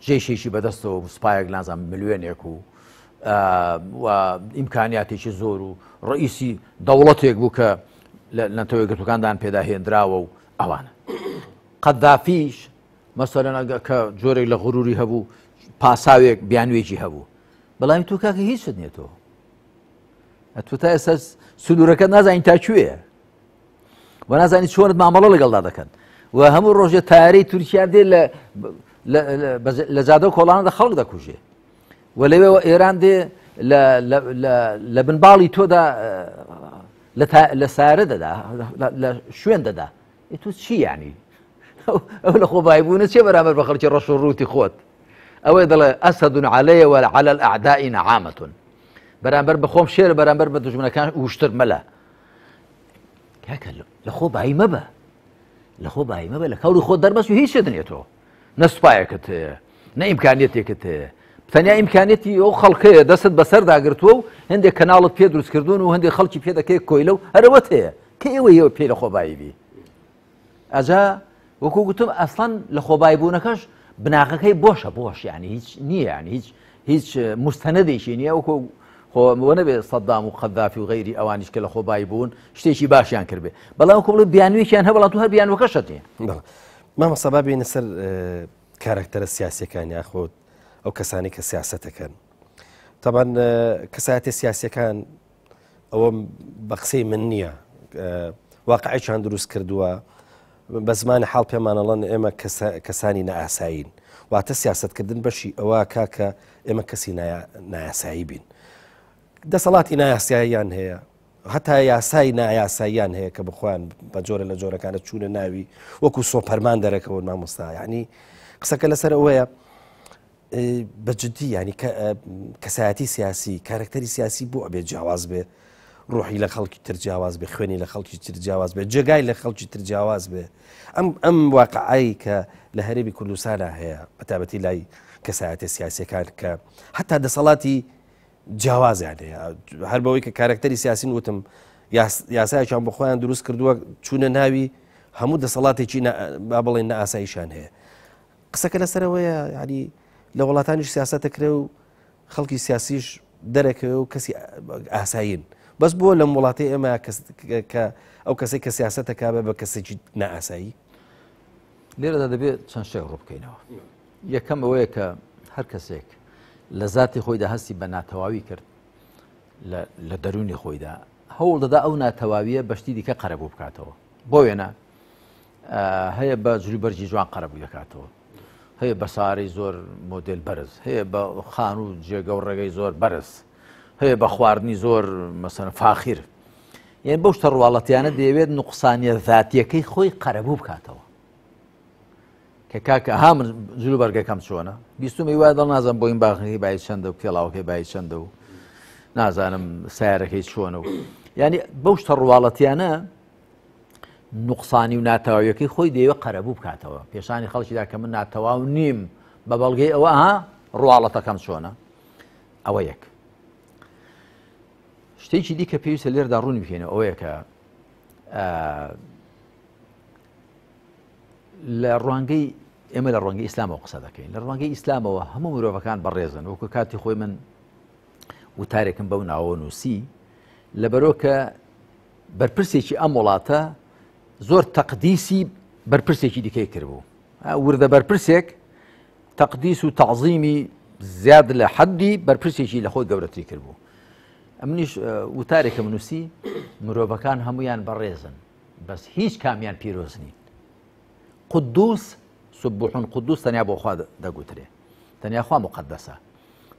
جێشێکی بەدەستەوە بوو سوپایەک نازانم ملیۆنێک و و ئیمکانیاتێکی زۆر و ڕئیسی دەوڵەتێک بوو کە لە نەتەوە یەکگرتووەکاندان پێدا هێنراوە و ئەوانە قەدافیش مەسەلەن ئەگە کە جۆرێک لە غروری هەبوو پاساوێک بیانوێکی هەبوو بەڵام تۆ کاکە هیچت نییە تۆ ئەتۆ تا ئێستا سنوورەکە نازانین تا کوێیە و نازانی چۆنت مامەڵە لەگەڵدا دەکەن و هەموو ڕۆژێ تارەی تورکیا دێ لە جادە و کۆڵانەدا خەڵک دەکوژێ و لەوێەوە ئێران دێ لە بنباڵی تۆدا لە سارە دەدا لە شوێن دەدا تۆ چی ینی ئەو لە خۆبایی بوونە چێ بەرامبەر بە خەڵکی ڕەش و ڕووتی خۆت ئەوەی دەڵێ أسد علی وعلى الأعداء نعامة بەرامبەر بە خۆم شێرە بەرامبەر بە دوژمنەکان وشتر مەلە کاکە لە خۆ بایی مەبە لە خۆ بایی مەبە لە کەوری خۆ دەربەس و هیچ نیە تۆ نە سوپایەکت هەیە نە ئیمکانیەتێکت هەیە تەنیا ئیمکانیەتی ئەو خەڵکەیە دەستت بەسەردا گرتووە و هەندێک کەناڵت پێ دروست کردوون و هەندێک خەڵکی پێ دەکەی کۆیلە و هەرەوەت هەیە کە ئێوە ئێوە پێی لە خۆبایی بی ئەجا وەکو گوتم ئەسڵەن لە خۆبایی بوونەکەش بناغەکەی بۆشە بۆش یعنی هیچ نییە یعنی هیچ هیچ مستەنەدێکی نییە وەکو خۆ نەبێ سەدام و قەدافی و غەیری ئەوانیش کە لە خۆبایی بوون شتێکی باشیان کردبێ بەڵام وەکو بڵێ بیانوویەکیان هەبڵام تو هەر بیانوەکەشت نییە مامۆستا با بێینە سەر کارەکتەرە سیاسەکان یاخود ئەو کەسانی کە سیاسەتەکەن تەبان کەسایەتە سیاسەکان ئەوە بە قسەی من نییە واقعێکیان دروست کردووە بە زمانی حاڵ پێمانەڵەن ئێمە کەسانی نائاسایین واتە سیاستکردن بەشی ئەوە کاکە ئێمە کەسی نایاسایی بین دەسەڵاتی نایاساییان هەیە هەتا یاسای نایاساییان هەیە کە بخۆیان بە جۆرە لە جۆرەکانە چوونە ناوی وەکو سۆپەرمان دەرەکەون مامۆستا یعنی قسەکە لەسەر ئەوەیە بە جدی ینی کەسایەتی سیاسی کارکتەری سیاسی بۆ ئەبێ جیاواز بێ ڕۆحی لە خەڵکی تر جیاواز بێ خوێنی لە خەڵکی تر جیاواز بێ جێگای لە خەڵکی تر جیاواز بێ ئەم ئەم واقعایی کە لە هەرێمی کوردستانە هەیە بەتابەتی لای کەسایەتە سیاسەکان کە حتا دەسەڵاتی جیاوازیان هەیە هەر بەوەی کە کارکتەری سیاسین وتم یاسایەکیان بۆ خۆیان دروست کردووە چوونە ناوی هەموو دەسەڵاتێکی با بڵێن نائاساییشان هەیە قسەکە لەسەرەوەیە ینی لە وڵاتانیش سیاسەتەکرێ و خەڵکی سیاسیش دەرەکەوێ و کەسی ئاسایین. بەس بۆ لەم وڵاتەی ئێمە کە ئەو کەسێک کە سیاسەتەکە بە بە کەسێکی نائاسایی؟ لێرەدا دەبێت چەند شتێک ڕوو بکەینەوە. یەکەم ئەوەیە کە هەر کەسێک لە زاتی خۆیدا هەستی بە ناتەواوی کرد لە دەروونی خۆیدا هەوڵ دەدا ئەو ناتەواویە بەشتی دیکە قەرەبوو بکاتەوە. بۆ وێنە هەیە بە جلوبەرگی جوان قەرەبوو دەکاتەوە، هەیە بە سارەی زۆر مۆدێل بەرز، هەیە بە خان و جێگە و ڕێگەی زۆر بەرز، هەیە بە خواردنی زۆر مەسەن فاخیر. یان بەو شتە ڕواڵەتیانە دەیەوێت نوقسانیە ذاتیەکەی خۆی قەرەبوو بکاتەوە. کە کاکە ها من جلو بەرگەکەم چۆنە بیستم وا دڵ نازم بۆیم باخەکەی بای چەندە و پێڵاوەکەی بای چەندە و نازانم سیارەکەی چۆنە و ینی بەو شتە ڕواڵەتیانە نوقسانی و ناتەواویەکەی خۆی دەیەوێت قەرەبوو بکاتەوە پێشانی خەڵکیدا کە من ناتەواو نیم بە بەڵگەی ئەوە ها ڕواڵەتەکەم چۆنە. ئەوە یەک. شتێکی دیکە پێویستە لێردا ڕوونی بکەینەوە ئەوەیە کە لە ڕوانگەی ئێمە لە ڕوانگەی ئیسلامەوە قسە دەکەین، لە ڕوانگەی ئیسلامەوە هەموو مرۆڤەکان بەڕێزن. وەکو کاتی خۆی من وتارێکم بەو ناوە نووسی لەبەرۆ کە بەرپرسێکی ئەم وڵاتە زۆر تەقدیسی بەرپرسێکی دیکەی کردبوو، وردە بەرپرسێک تەقدیس و تەعزیمی زیاد لە حەدی بەرپرسێکی لە خۆی گەورەتری کردبوو. ئەمنیش وتارێکم نووسی مرۆڤەکان هەمویان بەڕێزن بەس هیچ کامیان پیرۆز نین. قدوس سبحون قدوس تەنیا بۆ خوا دەگوترێ، تەنیا خوا مقدسە،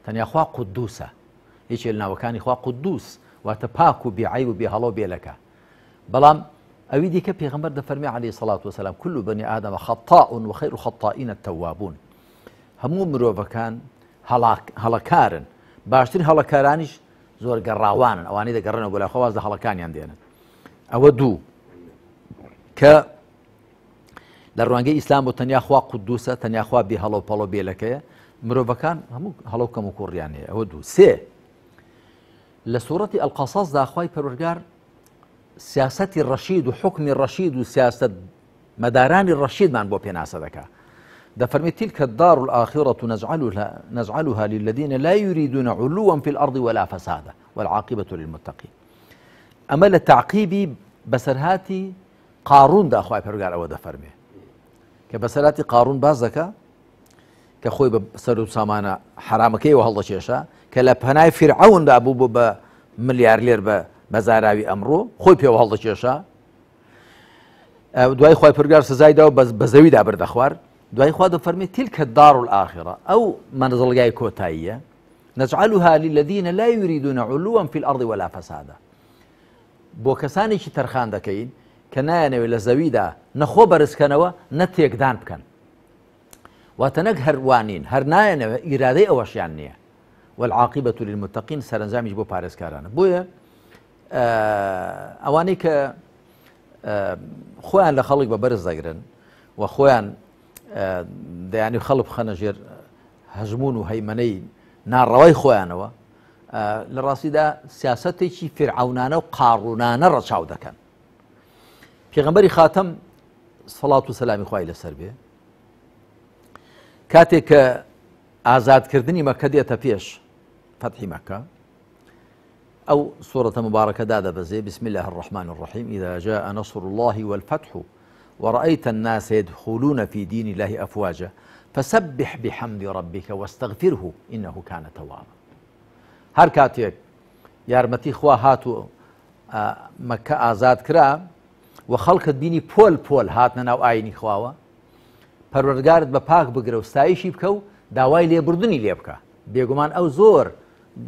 تەنیا خوا قدوسە. یەکێ لە ناوەکانی خوا قدوس واتە پاک و بێعەیب و بێهەڵە و بێلەکە. بەڵام ئەوی دیکە پێغەمبەر دەفەرمێ عەلەیهی سەڵات وەسەلام کل بەنی ئادەمە خەتاء وخەیر الخطائین التوابون، هەموو مرۆڤەکان هەڵەکارن، باشترین هەڵەکارانیش زۆر گەڕاوانن، ئەوانەی دەگەڕێنەوە بۆ لای خوا واز لە هەڵەکانیان دێنن. ئەوە دوو کە لە ڕوانگەی ئیسلام بۆ تەنیا خوا قودوسە، تەنیا خوا بێ هەڵە و پەڵە و بێلەکەیە، مرۆڤەکان هەموو هەڵە و کەم و کوڕیان هەیە. ئەوە دوو. سێ لە سوڕەتی ئەلقەسەسدا خوای پەروەردگار سیاسەتی ڕەشید و حوکمی ڕەشید و سیاسەت مەدارانی ڕەشیدمان بۆ پێناسە دەکا. دەفەرمی تلك الدار الآخرة نجعلها للذين لا يريدون علوا في الأرض ولا فسادا والعاقبة للمتقين. ئەمە لە تعقیبی بەسەرهاتی قاروندا خوای پەروەردگار ئەوە دەفەرمێ کە بەسەرهاتی قارون باز دەکا کە خۆی بە سەر و سامانە حرامەکەیەوە هەڵدەکێشا، کە لە پەنای فیرعەوندا بوو بۆ بە ملیارلێر بە بەزاراوی ئەمڕۆ خۆی پێوە هەڵدەکێشا. دوای خوای پەروەردگار سزای دا و بە زەویدا بردە خوار. دوای خوا دەفەرمێ تلك الدار الآخرة، ئەو مەنزڵگای کۆتاییە، نجعلها للذین لا يريدون علوا في الأرض ولا فسادا، بۆ کەسانێکی تەرخان دەکەین کە نایانەوێت لە زەویدا نەخۆ بەرزکەنەوە نە تێکدان بکەن. واتە نەک هەر وانین، هەر نایەنەوە، ئیرادەی ئەوەشیان نییە. والعاقبة للمتقین، سەرەنجامیش بۆ پارێزکارانە. بۆیە ئەوانەی کە خۆیان لە خەڵک بە بەرز دەگرن و خۆیان دەیانی خەڵک بخەنە ژێر هەژمون و هەیمەنەی ناڕەوای خۆیانەوە، لە ڕاستیدا سیاسەتێکی فیرعەونانە و قاڕونانە ڕەچاو دەکەن. پێغەمبەری خاتەم سەڵات و سەلامی خوای لەسەر بێ کاتێک کە ئازادکردنی مەکە دێتە پێش فەتحی مەکە، ئەو سورة مباركة دادەبەزێ بسم الله الرحمن الرحيم إذا جاء نصر الله والفتح ورأيت الناس يدخلون في دين الله أفواجا فسبح بحمد ربك واستغفره إنه كان توابا. هەر کاتێک یارمەتی خوا هات و مەکە ئازاد کرا و خەڵکت بینی پۆل پۆل هاتنە ناو ئاینی خواوە، پەروەردگارت بە پاک بگرە و ستایشی بکە و داوای لێبوردنی لێ بکە، بێگومان ئەو زۆر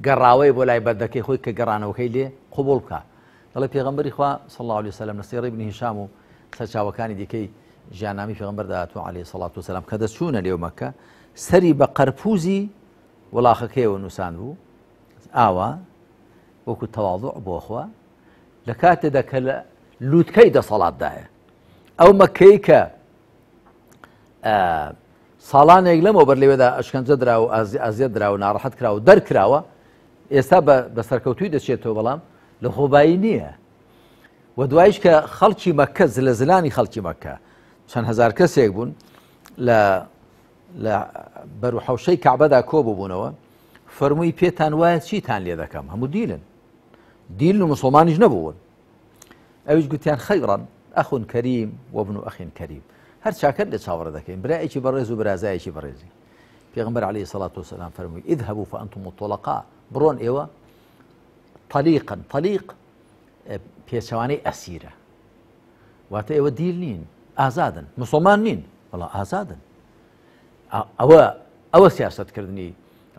گەڕاوەی بۆ لای بەردەکەی خۆی کە گەڕانەوەکەی لێ قبوڵ بکە. دەڵێ پێغەمبەری خوا صلی الله علیه وسلم لە سیڕەی ابن هشام و سەرچاوەکانی دیکەی ژیاننامەی پێغەمبەردا هاتووە علیه الصلاة والسلام کە دەچوونە لێو مەکە سەری بە قەرپوزی وڵاخەکەیەوە نووسان بوو ئاوا وەکو تەواضع بۆ خوا، لە کاتێدا کە لە لووتکەی دەسەڵاتدایە. ئەو مەکەی کە ساڵانێک لەمەوبەر لەوێدا ئەشکەنجە درا و ئازیەت درا و ناڕەحەت کرا و دەرکراوە، ئێستا بە سەرکەوتووی دەچێتەوە، بەڵام لە خۆبایی نییە. و دوایش کە خەڵکی مەکە، زلە زلانی خەڵکی مەکە چەند هەزار کەسێک بوون لە بەرو حەوشەی کەعبەدا کۆ ببوونەوە، فەرمووی پێتان وایە چیتان لێ دەکەم؟ هەموو دیلن. دیل و مسلمانیش نەبوون. ئەویش گوتیان خەیڕان ئەخون کەریم وەبن و ئەخین کەریم، هەر چاکەت لێ چاوەڕێ دەکەین، برایەکی بەڕێز و برازایەکی بەڕێزی. پێغەمبەر عەلەیهی سەڵات وسەلام فەرمووی اذهبوا فأنتم الطلقاء، بڕۆن ئێوە طەلیقن. طەلیق پێچەوانەی ئەسیرە، واتە ئێوە دیل نین، ئازادن، مسلمان نین بەڵام ئازادن. ئەوە سیاستکردنی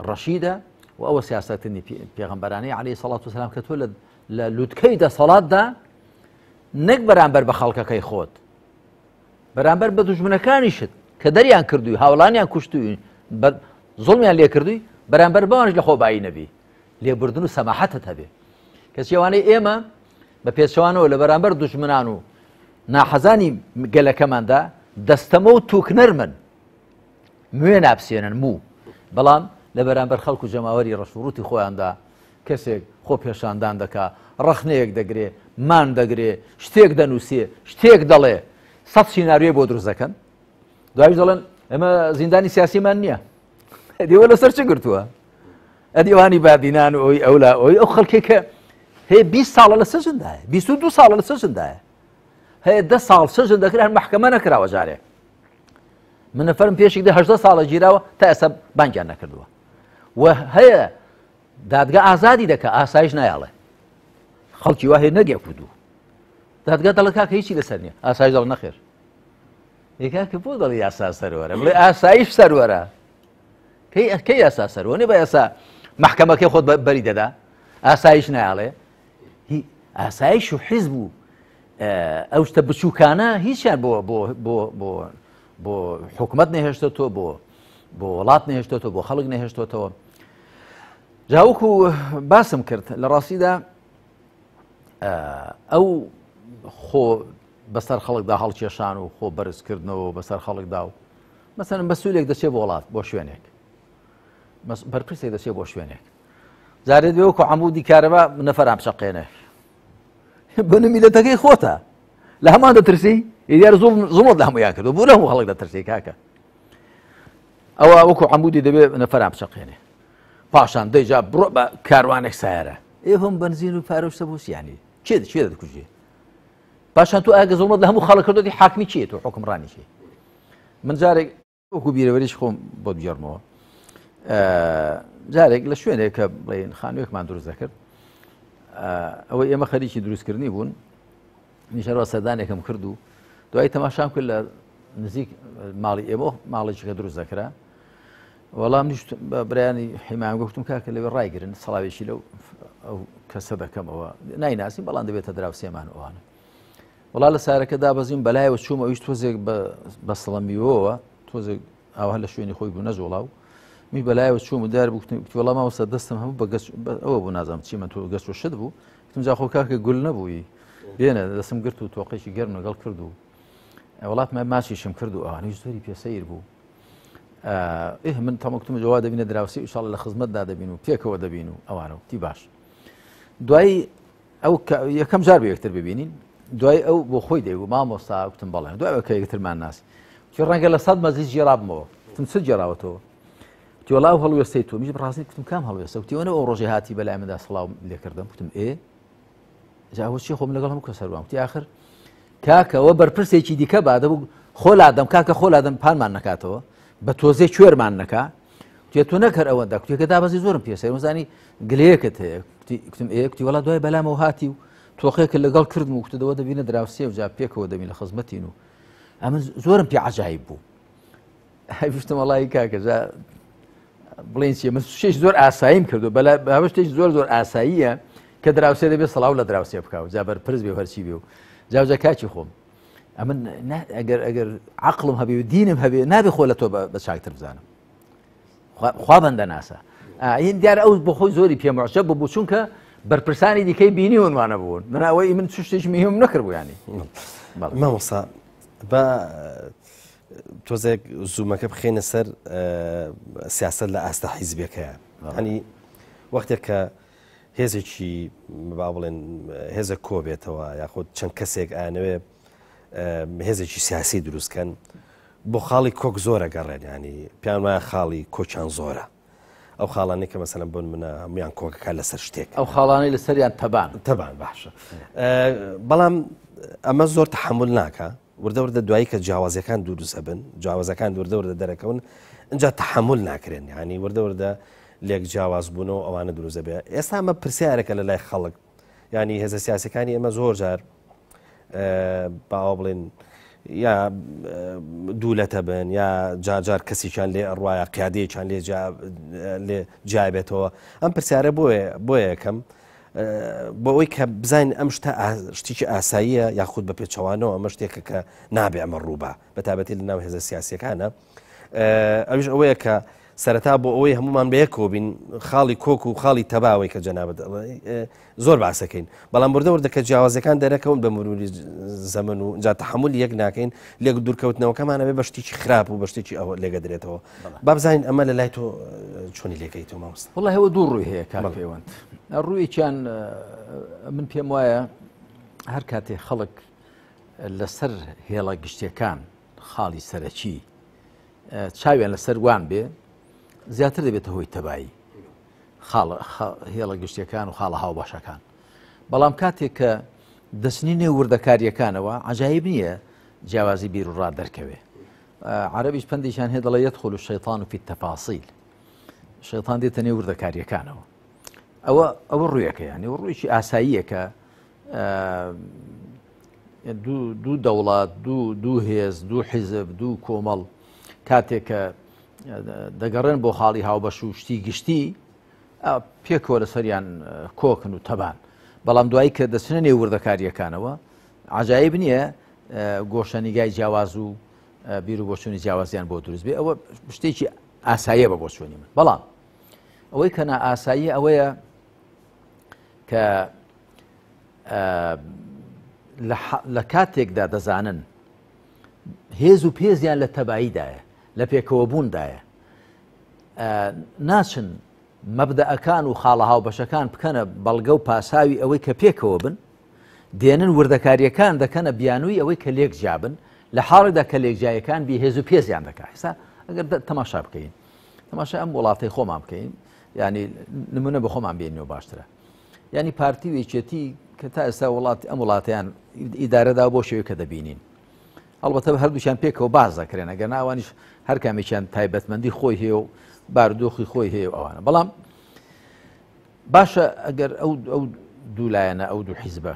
ڕەشیدە و ئەوە سیاستکردنی پێغەمبەرانەی عەلەیهی سەڵات وسەلام کە تۆ لە لوتکەی دەسەڵاتدا نەک بەرامبەر بە خەڵکەکەی خۆت، بەرامبەر بە دوژمنەکانیشت کە دەریان کردووی، هاوڵانیان کوشتووی، زوڵمیان لێ کردووی، بەرامبەر بەوانش لە خۆبایی نەبی، لێبوردن و سەماحەتت هەبێ. کەچی ئەوانەی ئێمە بە پێچەوانەوە لە بەرامبەر دوژمنان و ناحەزانی گەلەکەماندا دەستەمە و توکنەرمن، موێ ناپسێنن موو، بەڵام لە بەرامبەر خەڵک و جەماوەری ڕەشوڕوتی خۆیاندا کەسێک خۆ پێشاندان دەکا، ڕەخنەیەک دەگرێ، مان دەگرێ، شتێک دەنووسێ، شتێک دەڵێ، 100 سیناریۆی بۆ دروست دەکەن. دوایش دەڵێن ئێمە زیندانی سیاسیمان نییە. ئەدیوە لەسەر چ گرتووە؟ ئەدیوانی بادینان و ئەوی ئەولا ئەوی ئەو خەڵکێک کە هەیە 20 ساڵە لە سجندایە، 22 ساڵە لە سجندایە، هەیە 10 ساڵ سجن دەکرێت، هەر مەحکەمە نەکراوە جارێ. من نەفەرم پێشێک دە 18 ساڵە گیراوە تا ئێستا بانگیان نەکردووە. و هەیە دادگا ئازادی دەکا، ئاسایش نایاڵێ، خەڵکی وا هەیە نەگێک و دوو. دادگا دەڵێ کاکە هیچی لەسەر نییە، ئاسایش دەڵێ نەخێر. ئێ کاکە بۆ دەڵێ یاسا سەروەرە؟ بڵێ ئاسایش سەروەرە. کەی یاسا سەروەرە؟ نیە بە یاسا مەحکەمەکەی خۆت بەری دەدا، ئاسایش نایاڵێ. ئاسایش و حیزب و ئەو شتە بچووکانە هیچیان بۆ حکومەت نەهێشتێتەوە، بۆ وڵات نەهێشتێتەوە، بۆ خەڵک نەهێشتێتەوە. جاوەکو باسم کرد لە ڕاستیدا ئەو خۆ بەسەر خەڵکدا هەڵکێشان و خۆ بەرزکردنەوە بەسەر خەڵکدا و مەسەلەن بە سوولێک دەچێت بۆ وڵات، بۆ شوێنێک، بەرپرسێک دەچێت بۆ شوێنێک، جارێت بێ وەکو عەمودی کارەبا نەفەران بچەقێنێ. بنە میلەتەکەی خۆتە، لە هەمان دەترسی، دیارە زوڵمت لە هەمویان کردو، بۆ لە هەموو خەڵک دەترسی کاکە. ئەوە وەکو عەمودی دەبێ نەفەران بچەقێنێ. پاشان دەیجا بڕۆ بە کاروانێک سایرە، ئێ هەم بەنزین و پارە و شتە بۆ چیانی؟ کێ دەکوژێ؟ پاشان تۆ ئاگە زوڵمت لە هەموو خەڵک کردو، دی حاکمی کێ تۆ حوکمڕانی کێ؟ من جارێک وەکو بیرەوەریش خۆم بۆ بگێڕمەوە، جارێک لە شوێنێک کە بڵێن خانوویەکمان دروست دەکرد، ئەوەی ئێمە خەریکی دروستکردنی بوون، نیشەرەوە سەردانێکم کرد و دوای تەماشام کرد لە نزیک ماڵی ئێمە ماڵێکی کە دروست دەکرا. وەڵام نیشت بە برایانی حیمایان گوتم کاکە لەوێ ڕایگرن، سڵاوێکی لەو ئەو کەسە دەکەمەوە، نایناسین بەڵام دەبێتە دراوسێمان ئەوانە. وەڵا لە سارەکە دابەزیم بەلایەوە چووم، ئەویش تۆزێک بە سڵەمیوەوە، تۆزێک ئاوا لە شوێنی خۆی بوو نەجوڵاو. می بەلایەوە چووم و دار بوو، گوتم، وەڵا مامۆستا دەستم هەموو بە گەچ، بە ئەوە بوو نازانم چی من تۆ گەچ و شت بوو. گوتم جا خۆ کاکە گول نەبووی، بێنە دەستم گرت و تۆقێکی گەرم لەگەڵ کرد و وڵات ماچیشم کرد و ئەوانەی زۆری پێسەیر بوو. ئێ من تەمەکتم جووا دەبینە دراوسی ئیشاڵ لە خزمەتدا دەبین و پێکەوە دەبین و ئەوانە وتی باش. دوایی ئەو یەکەم جار بە یەکتر ببینین، دوای ئەو بۆ خۆی دەیگو مامۆستا، گوتم بەڵێ. دوای ئەو کە یەکترمان ناسی، وتی ڕەنگە لە 100 مەجلیس گێڕابمەوە. گوتم چ گێڕاوەتەوە؟ وتی وەڵا ئەو هەڵوێستەی تۆ. منیش بەڕاستی گوتم کام هەڵوێستە؟ وتی ئەوە ئەو ڕۆژەی هاتی بەلای مندا سڵاو لێکردم. گوتم ئێ جا ئەوە چی خۆم لەگەڵ هەموو کەس هەروام. وتی ئاخر کاکەوە بەرپرسێکی دیکە با دەبوو خۆ لادەم، کاکە خۆ لادەم پانمان نەکاتەوە، بە تۆزێ کوێرمان نەکا. وتی تۆ نەکەر ئەوەندە. کوتێکە دابەزی زۆرم پێ سەیر، وزانی گلەیەکت هەیە. گوتم ئێ؟ گوتی وەڵا دوای بەلامەوە هاتی و تۆقێکت لەگەڵ کردم و گوتت ئەوە دەبینە دراوسێ و جا پێکەوە دەبین لە خزمەتین و ئەمن زۆرم پێ عەجایب بوو. هەی گوتم وەڵی کاکە جا بڵێن چیە، من شتێکی زۆر ئاساییم کردو، بەلا شتێکی زۆر زۆر ئاساییە کە دراوسێ دەبێت سڵاو لە دراوسێ بکا و جا بەرپرس بێ و هەرچی بێ و جاوجا کاکی خۆم ئەمن ئەگەر عەقڵم هەبێ و دینم هەبێ نابێ خۆ لە تۆ بە چاکتر بزانم. خوا بەندە ناسە. این دیار ئەو بۆ خۆی زۆری پێ معجب بوو، چونکە بەرپرسانی دیکەی بینی ونوانە بوون. من ئەوەی من چ شتێکی مهم نەکردبوو ینی. مامۆستا با تۆزێک زوومەکە بخەینە سەر سیاست لە ئاستە حیزبەکەیە. هەنی وەختێک کە هێزێکی با بڵێن هێزە کۆبێتەوە یاخود چەند کەسێک ئانەوێ هێزێکی سیاسی دروستکەن، بۆ خاڵی کۆک زۆرە گەڕێن، ینی پێیان وایە خاڵی کۆچیان زۆرە. ئەو خاڵانەی کە مەسەلەن بۆ نمونە هەموویان کۆکەکە لەسەر شتێک. ئەو خاڵانەی لەسەریان تەبان. تەبان باشە. بەڵام ئەمە زۆر تەحەمول ناکا. وردە وردە دوایی کە جیاوازیەکان دروست ئەبن، جیاوازەکان وردە وردە دەرەکەون، ئینجا تەحەمول ناکرێن. یعنی وردە وردە لێک جیاواز بوونەوە ئەوانە دروست ئەبێ. ئێستا ئەمە پرسیارێکە لە لای خەڵک. یعنی هێزە سیاسەکانی ئێمە زۆر جار باوە بڵێن یا دوولەتە بن یا جارجار کەسێکیان لێ ئەڕواە قیادەیەکیان لێ لێ جیابێتەوە. ئەم پرسیارە بۆیە یەکەم بۆ ئەوەی کە بزانین ئەم شتە شتێکی ئاساییە یاخود بە پێچەوانەوە ئەمە شتێکە کە نابێ ئەمە ڕووبا بە تایبەتی لە ناو هێزە سیاسیەکانە. ئەویش ئەوەیە کە سەرەتا بۆ ئەوەی هەمومان بەیەکەوە بین خاڵی کۆک و خاڵی تەباوەی کە جەنابەت زۆر باسەکەین، بەڵام وردە وردە کە جیاوازەکان دەرەکەون بە مروری زەمن و جا تەحمل یەک ناکەین، لێک دوورکەوتنەوەکەمانە بێ بە شتێکی خراپ و بە شتێکی ئەوە لێگەدرێتەوە. با بزانین ئەمە لە لای تۆ چۆنی لێکەیتەوە مامۆستا؟ وەڵڵاهی ئەوە دوو ڕووی هەیە کاک پەیوەند. ڕوویەکیان من پێم وایە هەر کاتێ خەڵک لەسەر هێڵە گشتیەکان خاڵی سەرەکی چاویان لەسەر وان بێ زیاتر دەبێتە هۆی تەبایی هێڵە گشتیەکان و خاڵە هاوبەشەکان. بەڵام کاتێک کە دەچنی نێو وردەکاریەکانەوە عجایب نییە جیاوازی بیر و ڕا دەرکەوێ. عەرەبیش پەندێکیان هەیە دەڵێ یەدخل الشەیطان فی التفاصیل، شەیطان دێتە نێو وردەکاریەکانەوە. ئەوە ڕوویەکە، یعنی ئەوە ڕوویەکی ئاساییە کە دوو دەوڵات، دوو هێز، دوو حیزب، دوو کۆمەڵ کاتێک کە دەگەڕێن بۆ خاڵی هاوبەش و شتی گشتی پێکەوە لەسەریان کۆکن و تەبان. بەڵام دوایی کە دەچنە نێو وردەکاریەکانەوە عجایب نییە گۆشەنیگای جیاواز و بیر و بۆچوونی جیاوازیان بۆ دروست بێ. ئەوە شتێکی ئاساییە بە بۆچوونی من. بەڵام ئەوەی کە نائاسایی ئەوەیە کە لە کاتێکدا دەزانن هێز و پێزیان لە تەباییدایە، لە پێکەوەبووندایە، ناچن مەبدەئەکان و خاڵە هاوبەشەکان بکەنە بەڵگە و پاساوی ئەوەی کە پێکەوە بن، دێنن وردەکاریەکان دەکەنە بیانووی ئەوەی کە لێک جیابن، لە حاڵێکدا کە لێکجیایەکان بێهێز و پێزیان دەکا. ئێستا ئەگەر تەماشا بکەین، تەماشا ئەم وڵاتەی خۆمان بکەین، ینی نمونە بە خۆمان بێنەوە باشترە. ینی پارتی و یەکێتی کە تا ئێستا ئەم وڵاتیان ئیدارەدا بۆ شێوەی کە دەبینین، ئەڵبەتە هەردووشیان پێکەوە باز دەکرێن، ئەگەر ناوانیش هەر کامێکیان تایبەتمەندی خۆی هەیە و بارودۆخی خۆی هەیە و ئەوانە. بەڵام باشە ئەگەر ئەو دوو لایەنە، ئەو دوو حیزبە،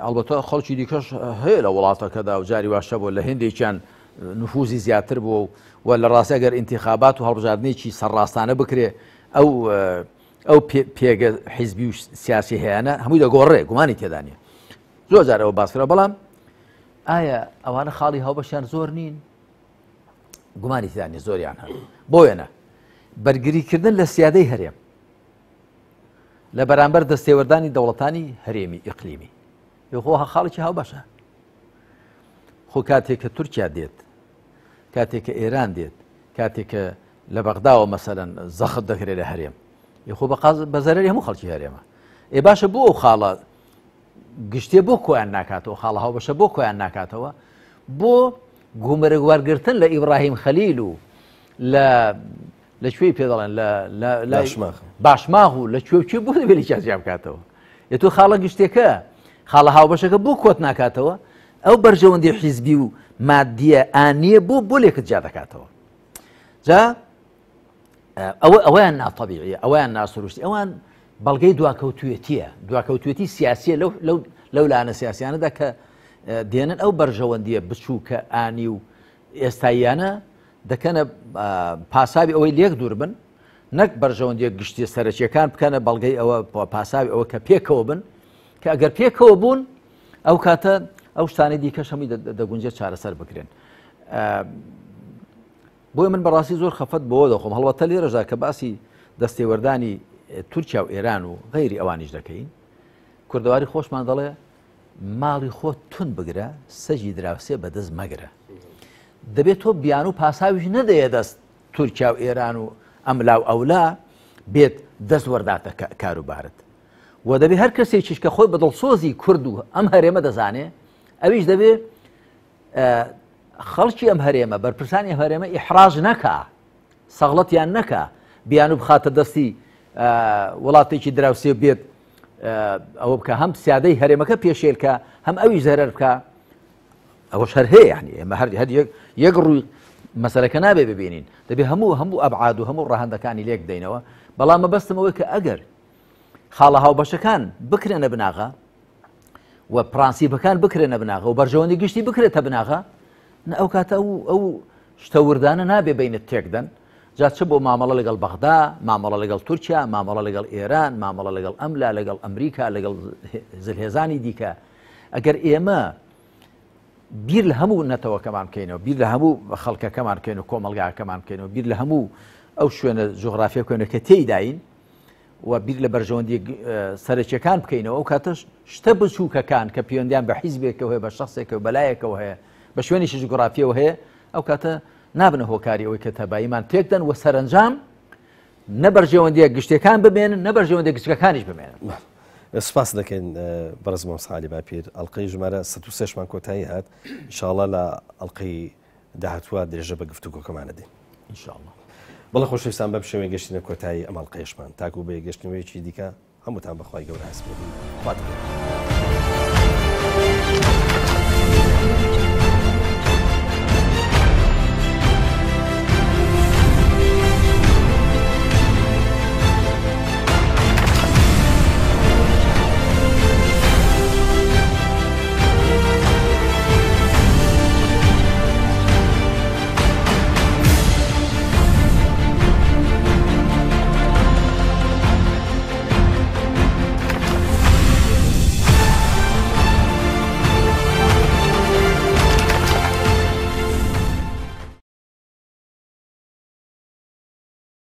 ئەڵبەتە خەڵکی دیکەش هەیە لە وڵاتەکەدا و جاری واشە بۆ لە هەندێکیان نفوزی زیاتر بووە و لە ڕاستی ئەگەر ئینتیخابات و هەڵبژاردنێکی سەرڕاستانە بکرێ ئەو پێگە حیزبی و سیاسی هەیەە هەمووی دەگۆڕێ، گومانی تێدا نییە. زۆر جار ئەوە باس کرا. بەڵام ئایا ئەوانە خاڵی هاوبەشیان زۆر نین؟ گومانی تێدا نییە زۆریان هەن. بۆ وێنە بەرگریکردن لە سیادەی هەرێم لە بەرامبەر دەستێوەردانی دەوڵەتانی هەرێمی ئیقلیمی، یخۆ خاڵێکی هاوبەشە. خۆ کاتێک کە تورکیا دێت، کاتێک کە ئێران دێت، کاتێک کە لە بەغداوە مەسەلەن زەخت دەکرێت لە هەرێم، یخۆ بە زەرەری هەموو خەڵکی هەرێمە. ئێ باشە بۆ ئەو خاڵە گشتێ بۆ کۆیان ناکاتەوە، خاڵە هاوبەشە بۆ کۆیان ناکاتەوە؟ بۆ گومرگ وەرگرتن لە ئیبراهیم خەلیل و لە کوێی پێ دەڵێن لە باشماغ و لە کوێ کوێ بۆ دەبێت لە جیا بکاتەوە؟ ئێ تۆ خاڵە گشتێکە، خاڵە هاوبەشەکە بۆ کۆت ناکاتەوە؟ ئەو بەرژەوەندی حیزبی و مادیە ئانیە بۆ لێکت جیا دەکاتەوە. جا ئەوەیان ناتەبیعیە، ئەوەیان ناسروشتی، ئەوان بەڵگەی دواکەوتوێتیە، دواکەوتوێتی سیاسیە لەو لایەنە سیاسیانەدا کە دێنن ئەو بەرژەوەندیە بچووکە ئانی و ئێستاییانە دەکەنە پاساوی ئەوەی لێک دوور بن، نەک بەرژەوەندیە گشتیە سەرەکیەکان بکەنە بەڵگەی ئەوە پاساوی ئەوە کە پێکەوە بن، کە ئەگەر پێکەوە بوون ئەو کاتە ئەو شتانەی دیکەش هەمووی دەگونجێت چارەسەر بکرێن. بۆیە من بەڕاستی زۆر خەفەت بەوە دەخۆم، هەڵبەتە لێرەشدا کە باسی دەستێوەردانی تورکیا و ئێران و غەیری ئەوانیش دەکەین، کوردەواری خۆشمان دەڵێ ماڵی خۆت تون بگرە، سەگی دراوسێ بەدەست مەگرە. دەبێت تۆ بیان و پاساویش نەدەیە دەست تورکیا و ئێران و ئەملا و ئەولا بێت دەست وەرداتە کاروبارت. و دەبێت هەر کەسێکیش کە خۆی بە دڵسۆزی کورد و ئەم هەرێمە دەزانێ، ئەویش دەبێ خەڵکی ئەم هەرێمە، بەرپرسانی ئەم هەرێمە ئیحراج نەکا، سەغڵەتیان نەکا بیانوو بخاتە دەستی وڵاتێکی دراوسێ بێت ئەوە بکە هەم سیادەی هەرێمەکە پێشێلکە هەم ئەوی زەرەر بکە ئەوەش هەر هەیە یعنی ئێمە هەر هەر یەک یەک ڕووی مەسەلەکە نابێ ببینین دەبێ هەموو هەموو ئەبعاد و هەموو ڕەهەندەکانی لێک بدەینەوە بەڵام مەبەستم ئەوەی کە ئەگەر خاڵە هاوبەشەکان بکرێنە بناغە و پرانسیپەکان بکرێنە بناغە و بەرژەوەندی گشتی بکرێتە بناغە نە ئەو کاتە ئەو ئەو شتە وردانە نابێ بینت تێکدەن جا چ بۆ مامەڵە لەگەڵ بەغدا مامەڵە لەگەڵ تورکیا مامەڵە لەگەڵ ئێران مامەڵە لەگەڵ ئەملا لەگەڵ ئەمریکا لەگەڵ زلهێزانی دیکە ئەگەر ئێمە بیر لە هەموو نەتەوەکەمان بکەینەوە بیر لە هەموو خەڵکەکەمان بکەین و کۆمەڵگاکەمان بکەینەوە بیر لە هەموو ئەو شوێنە جوغرافیە بکەینەوە کە تێیداین و بیر لە بەرژەوەندی سەرەکیەکان بکەینەوە ئەو کاتەش شتە بچووکەکان کە پەیوەندیان بە حیزبێکەوە هەیە بە شخصێکەوە بەلایەکەوە هەیە بە شوێنێکی جوگرافیەوە هەیە ئەو کاتە نابنە هۆکاری ئەوەی کە تەباییمان تێکدەن و سەرەنجام نە بەرژەوەندیە گشتەکان بمێنن نە بەرژەوەندی گشتەکانیش بمێنن. سپاس دەکەین بەڕێز مامۆستا عەلی باپیر ئەڵلقەی ژمارە 103 مان کۆتایی هات ئینشاءڵڵا لە ئەڵلقەی داهاتووە درێژە بە گفتوگۆکەمان دەدەین ئینشاءڵڵا. بەڵێ خۆشەویستان بەم شێوەیە گەشتینە کۆتایی ئەم ئەڵلقەیەشمان تاکو بە یەکگەشتنەوەیەکی دیکە هەمووتان بەخوای گەورە ئەسپێرین خواتان لەگەڵ.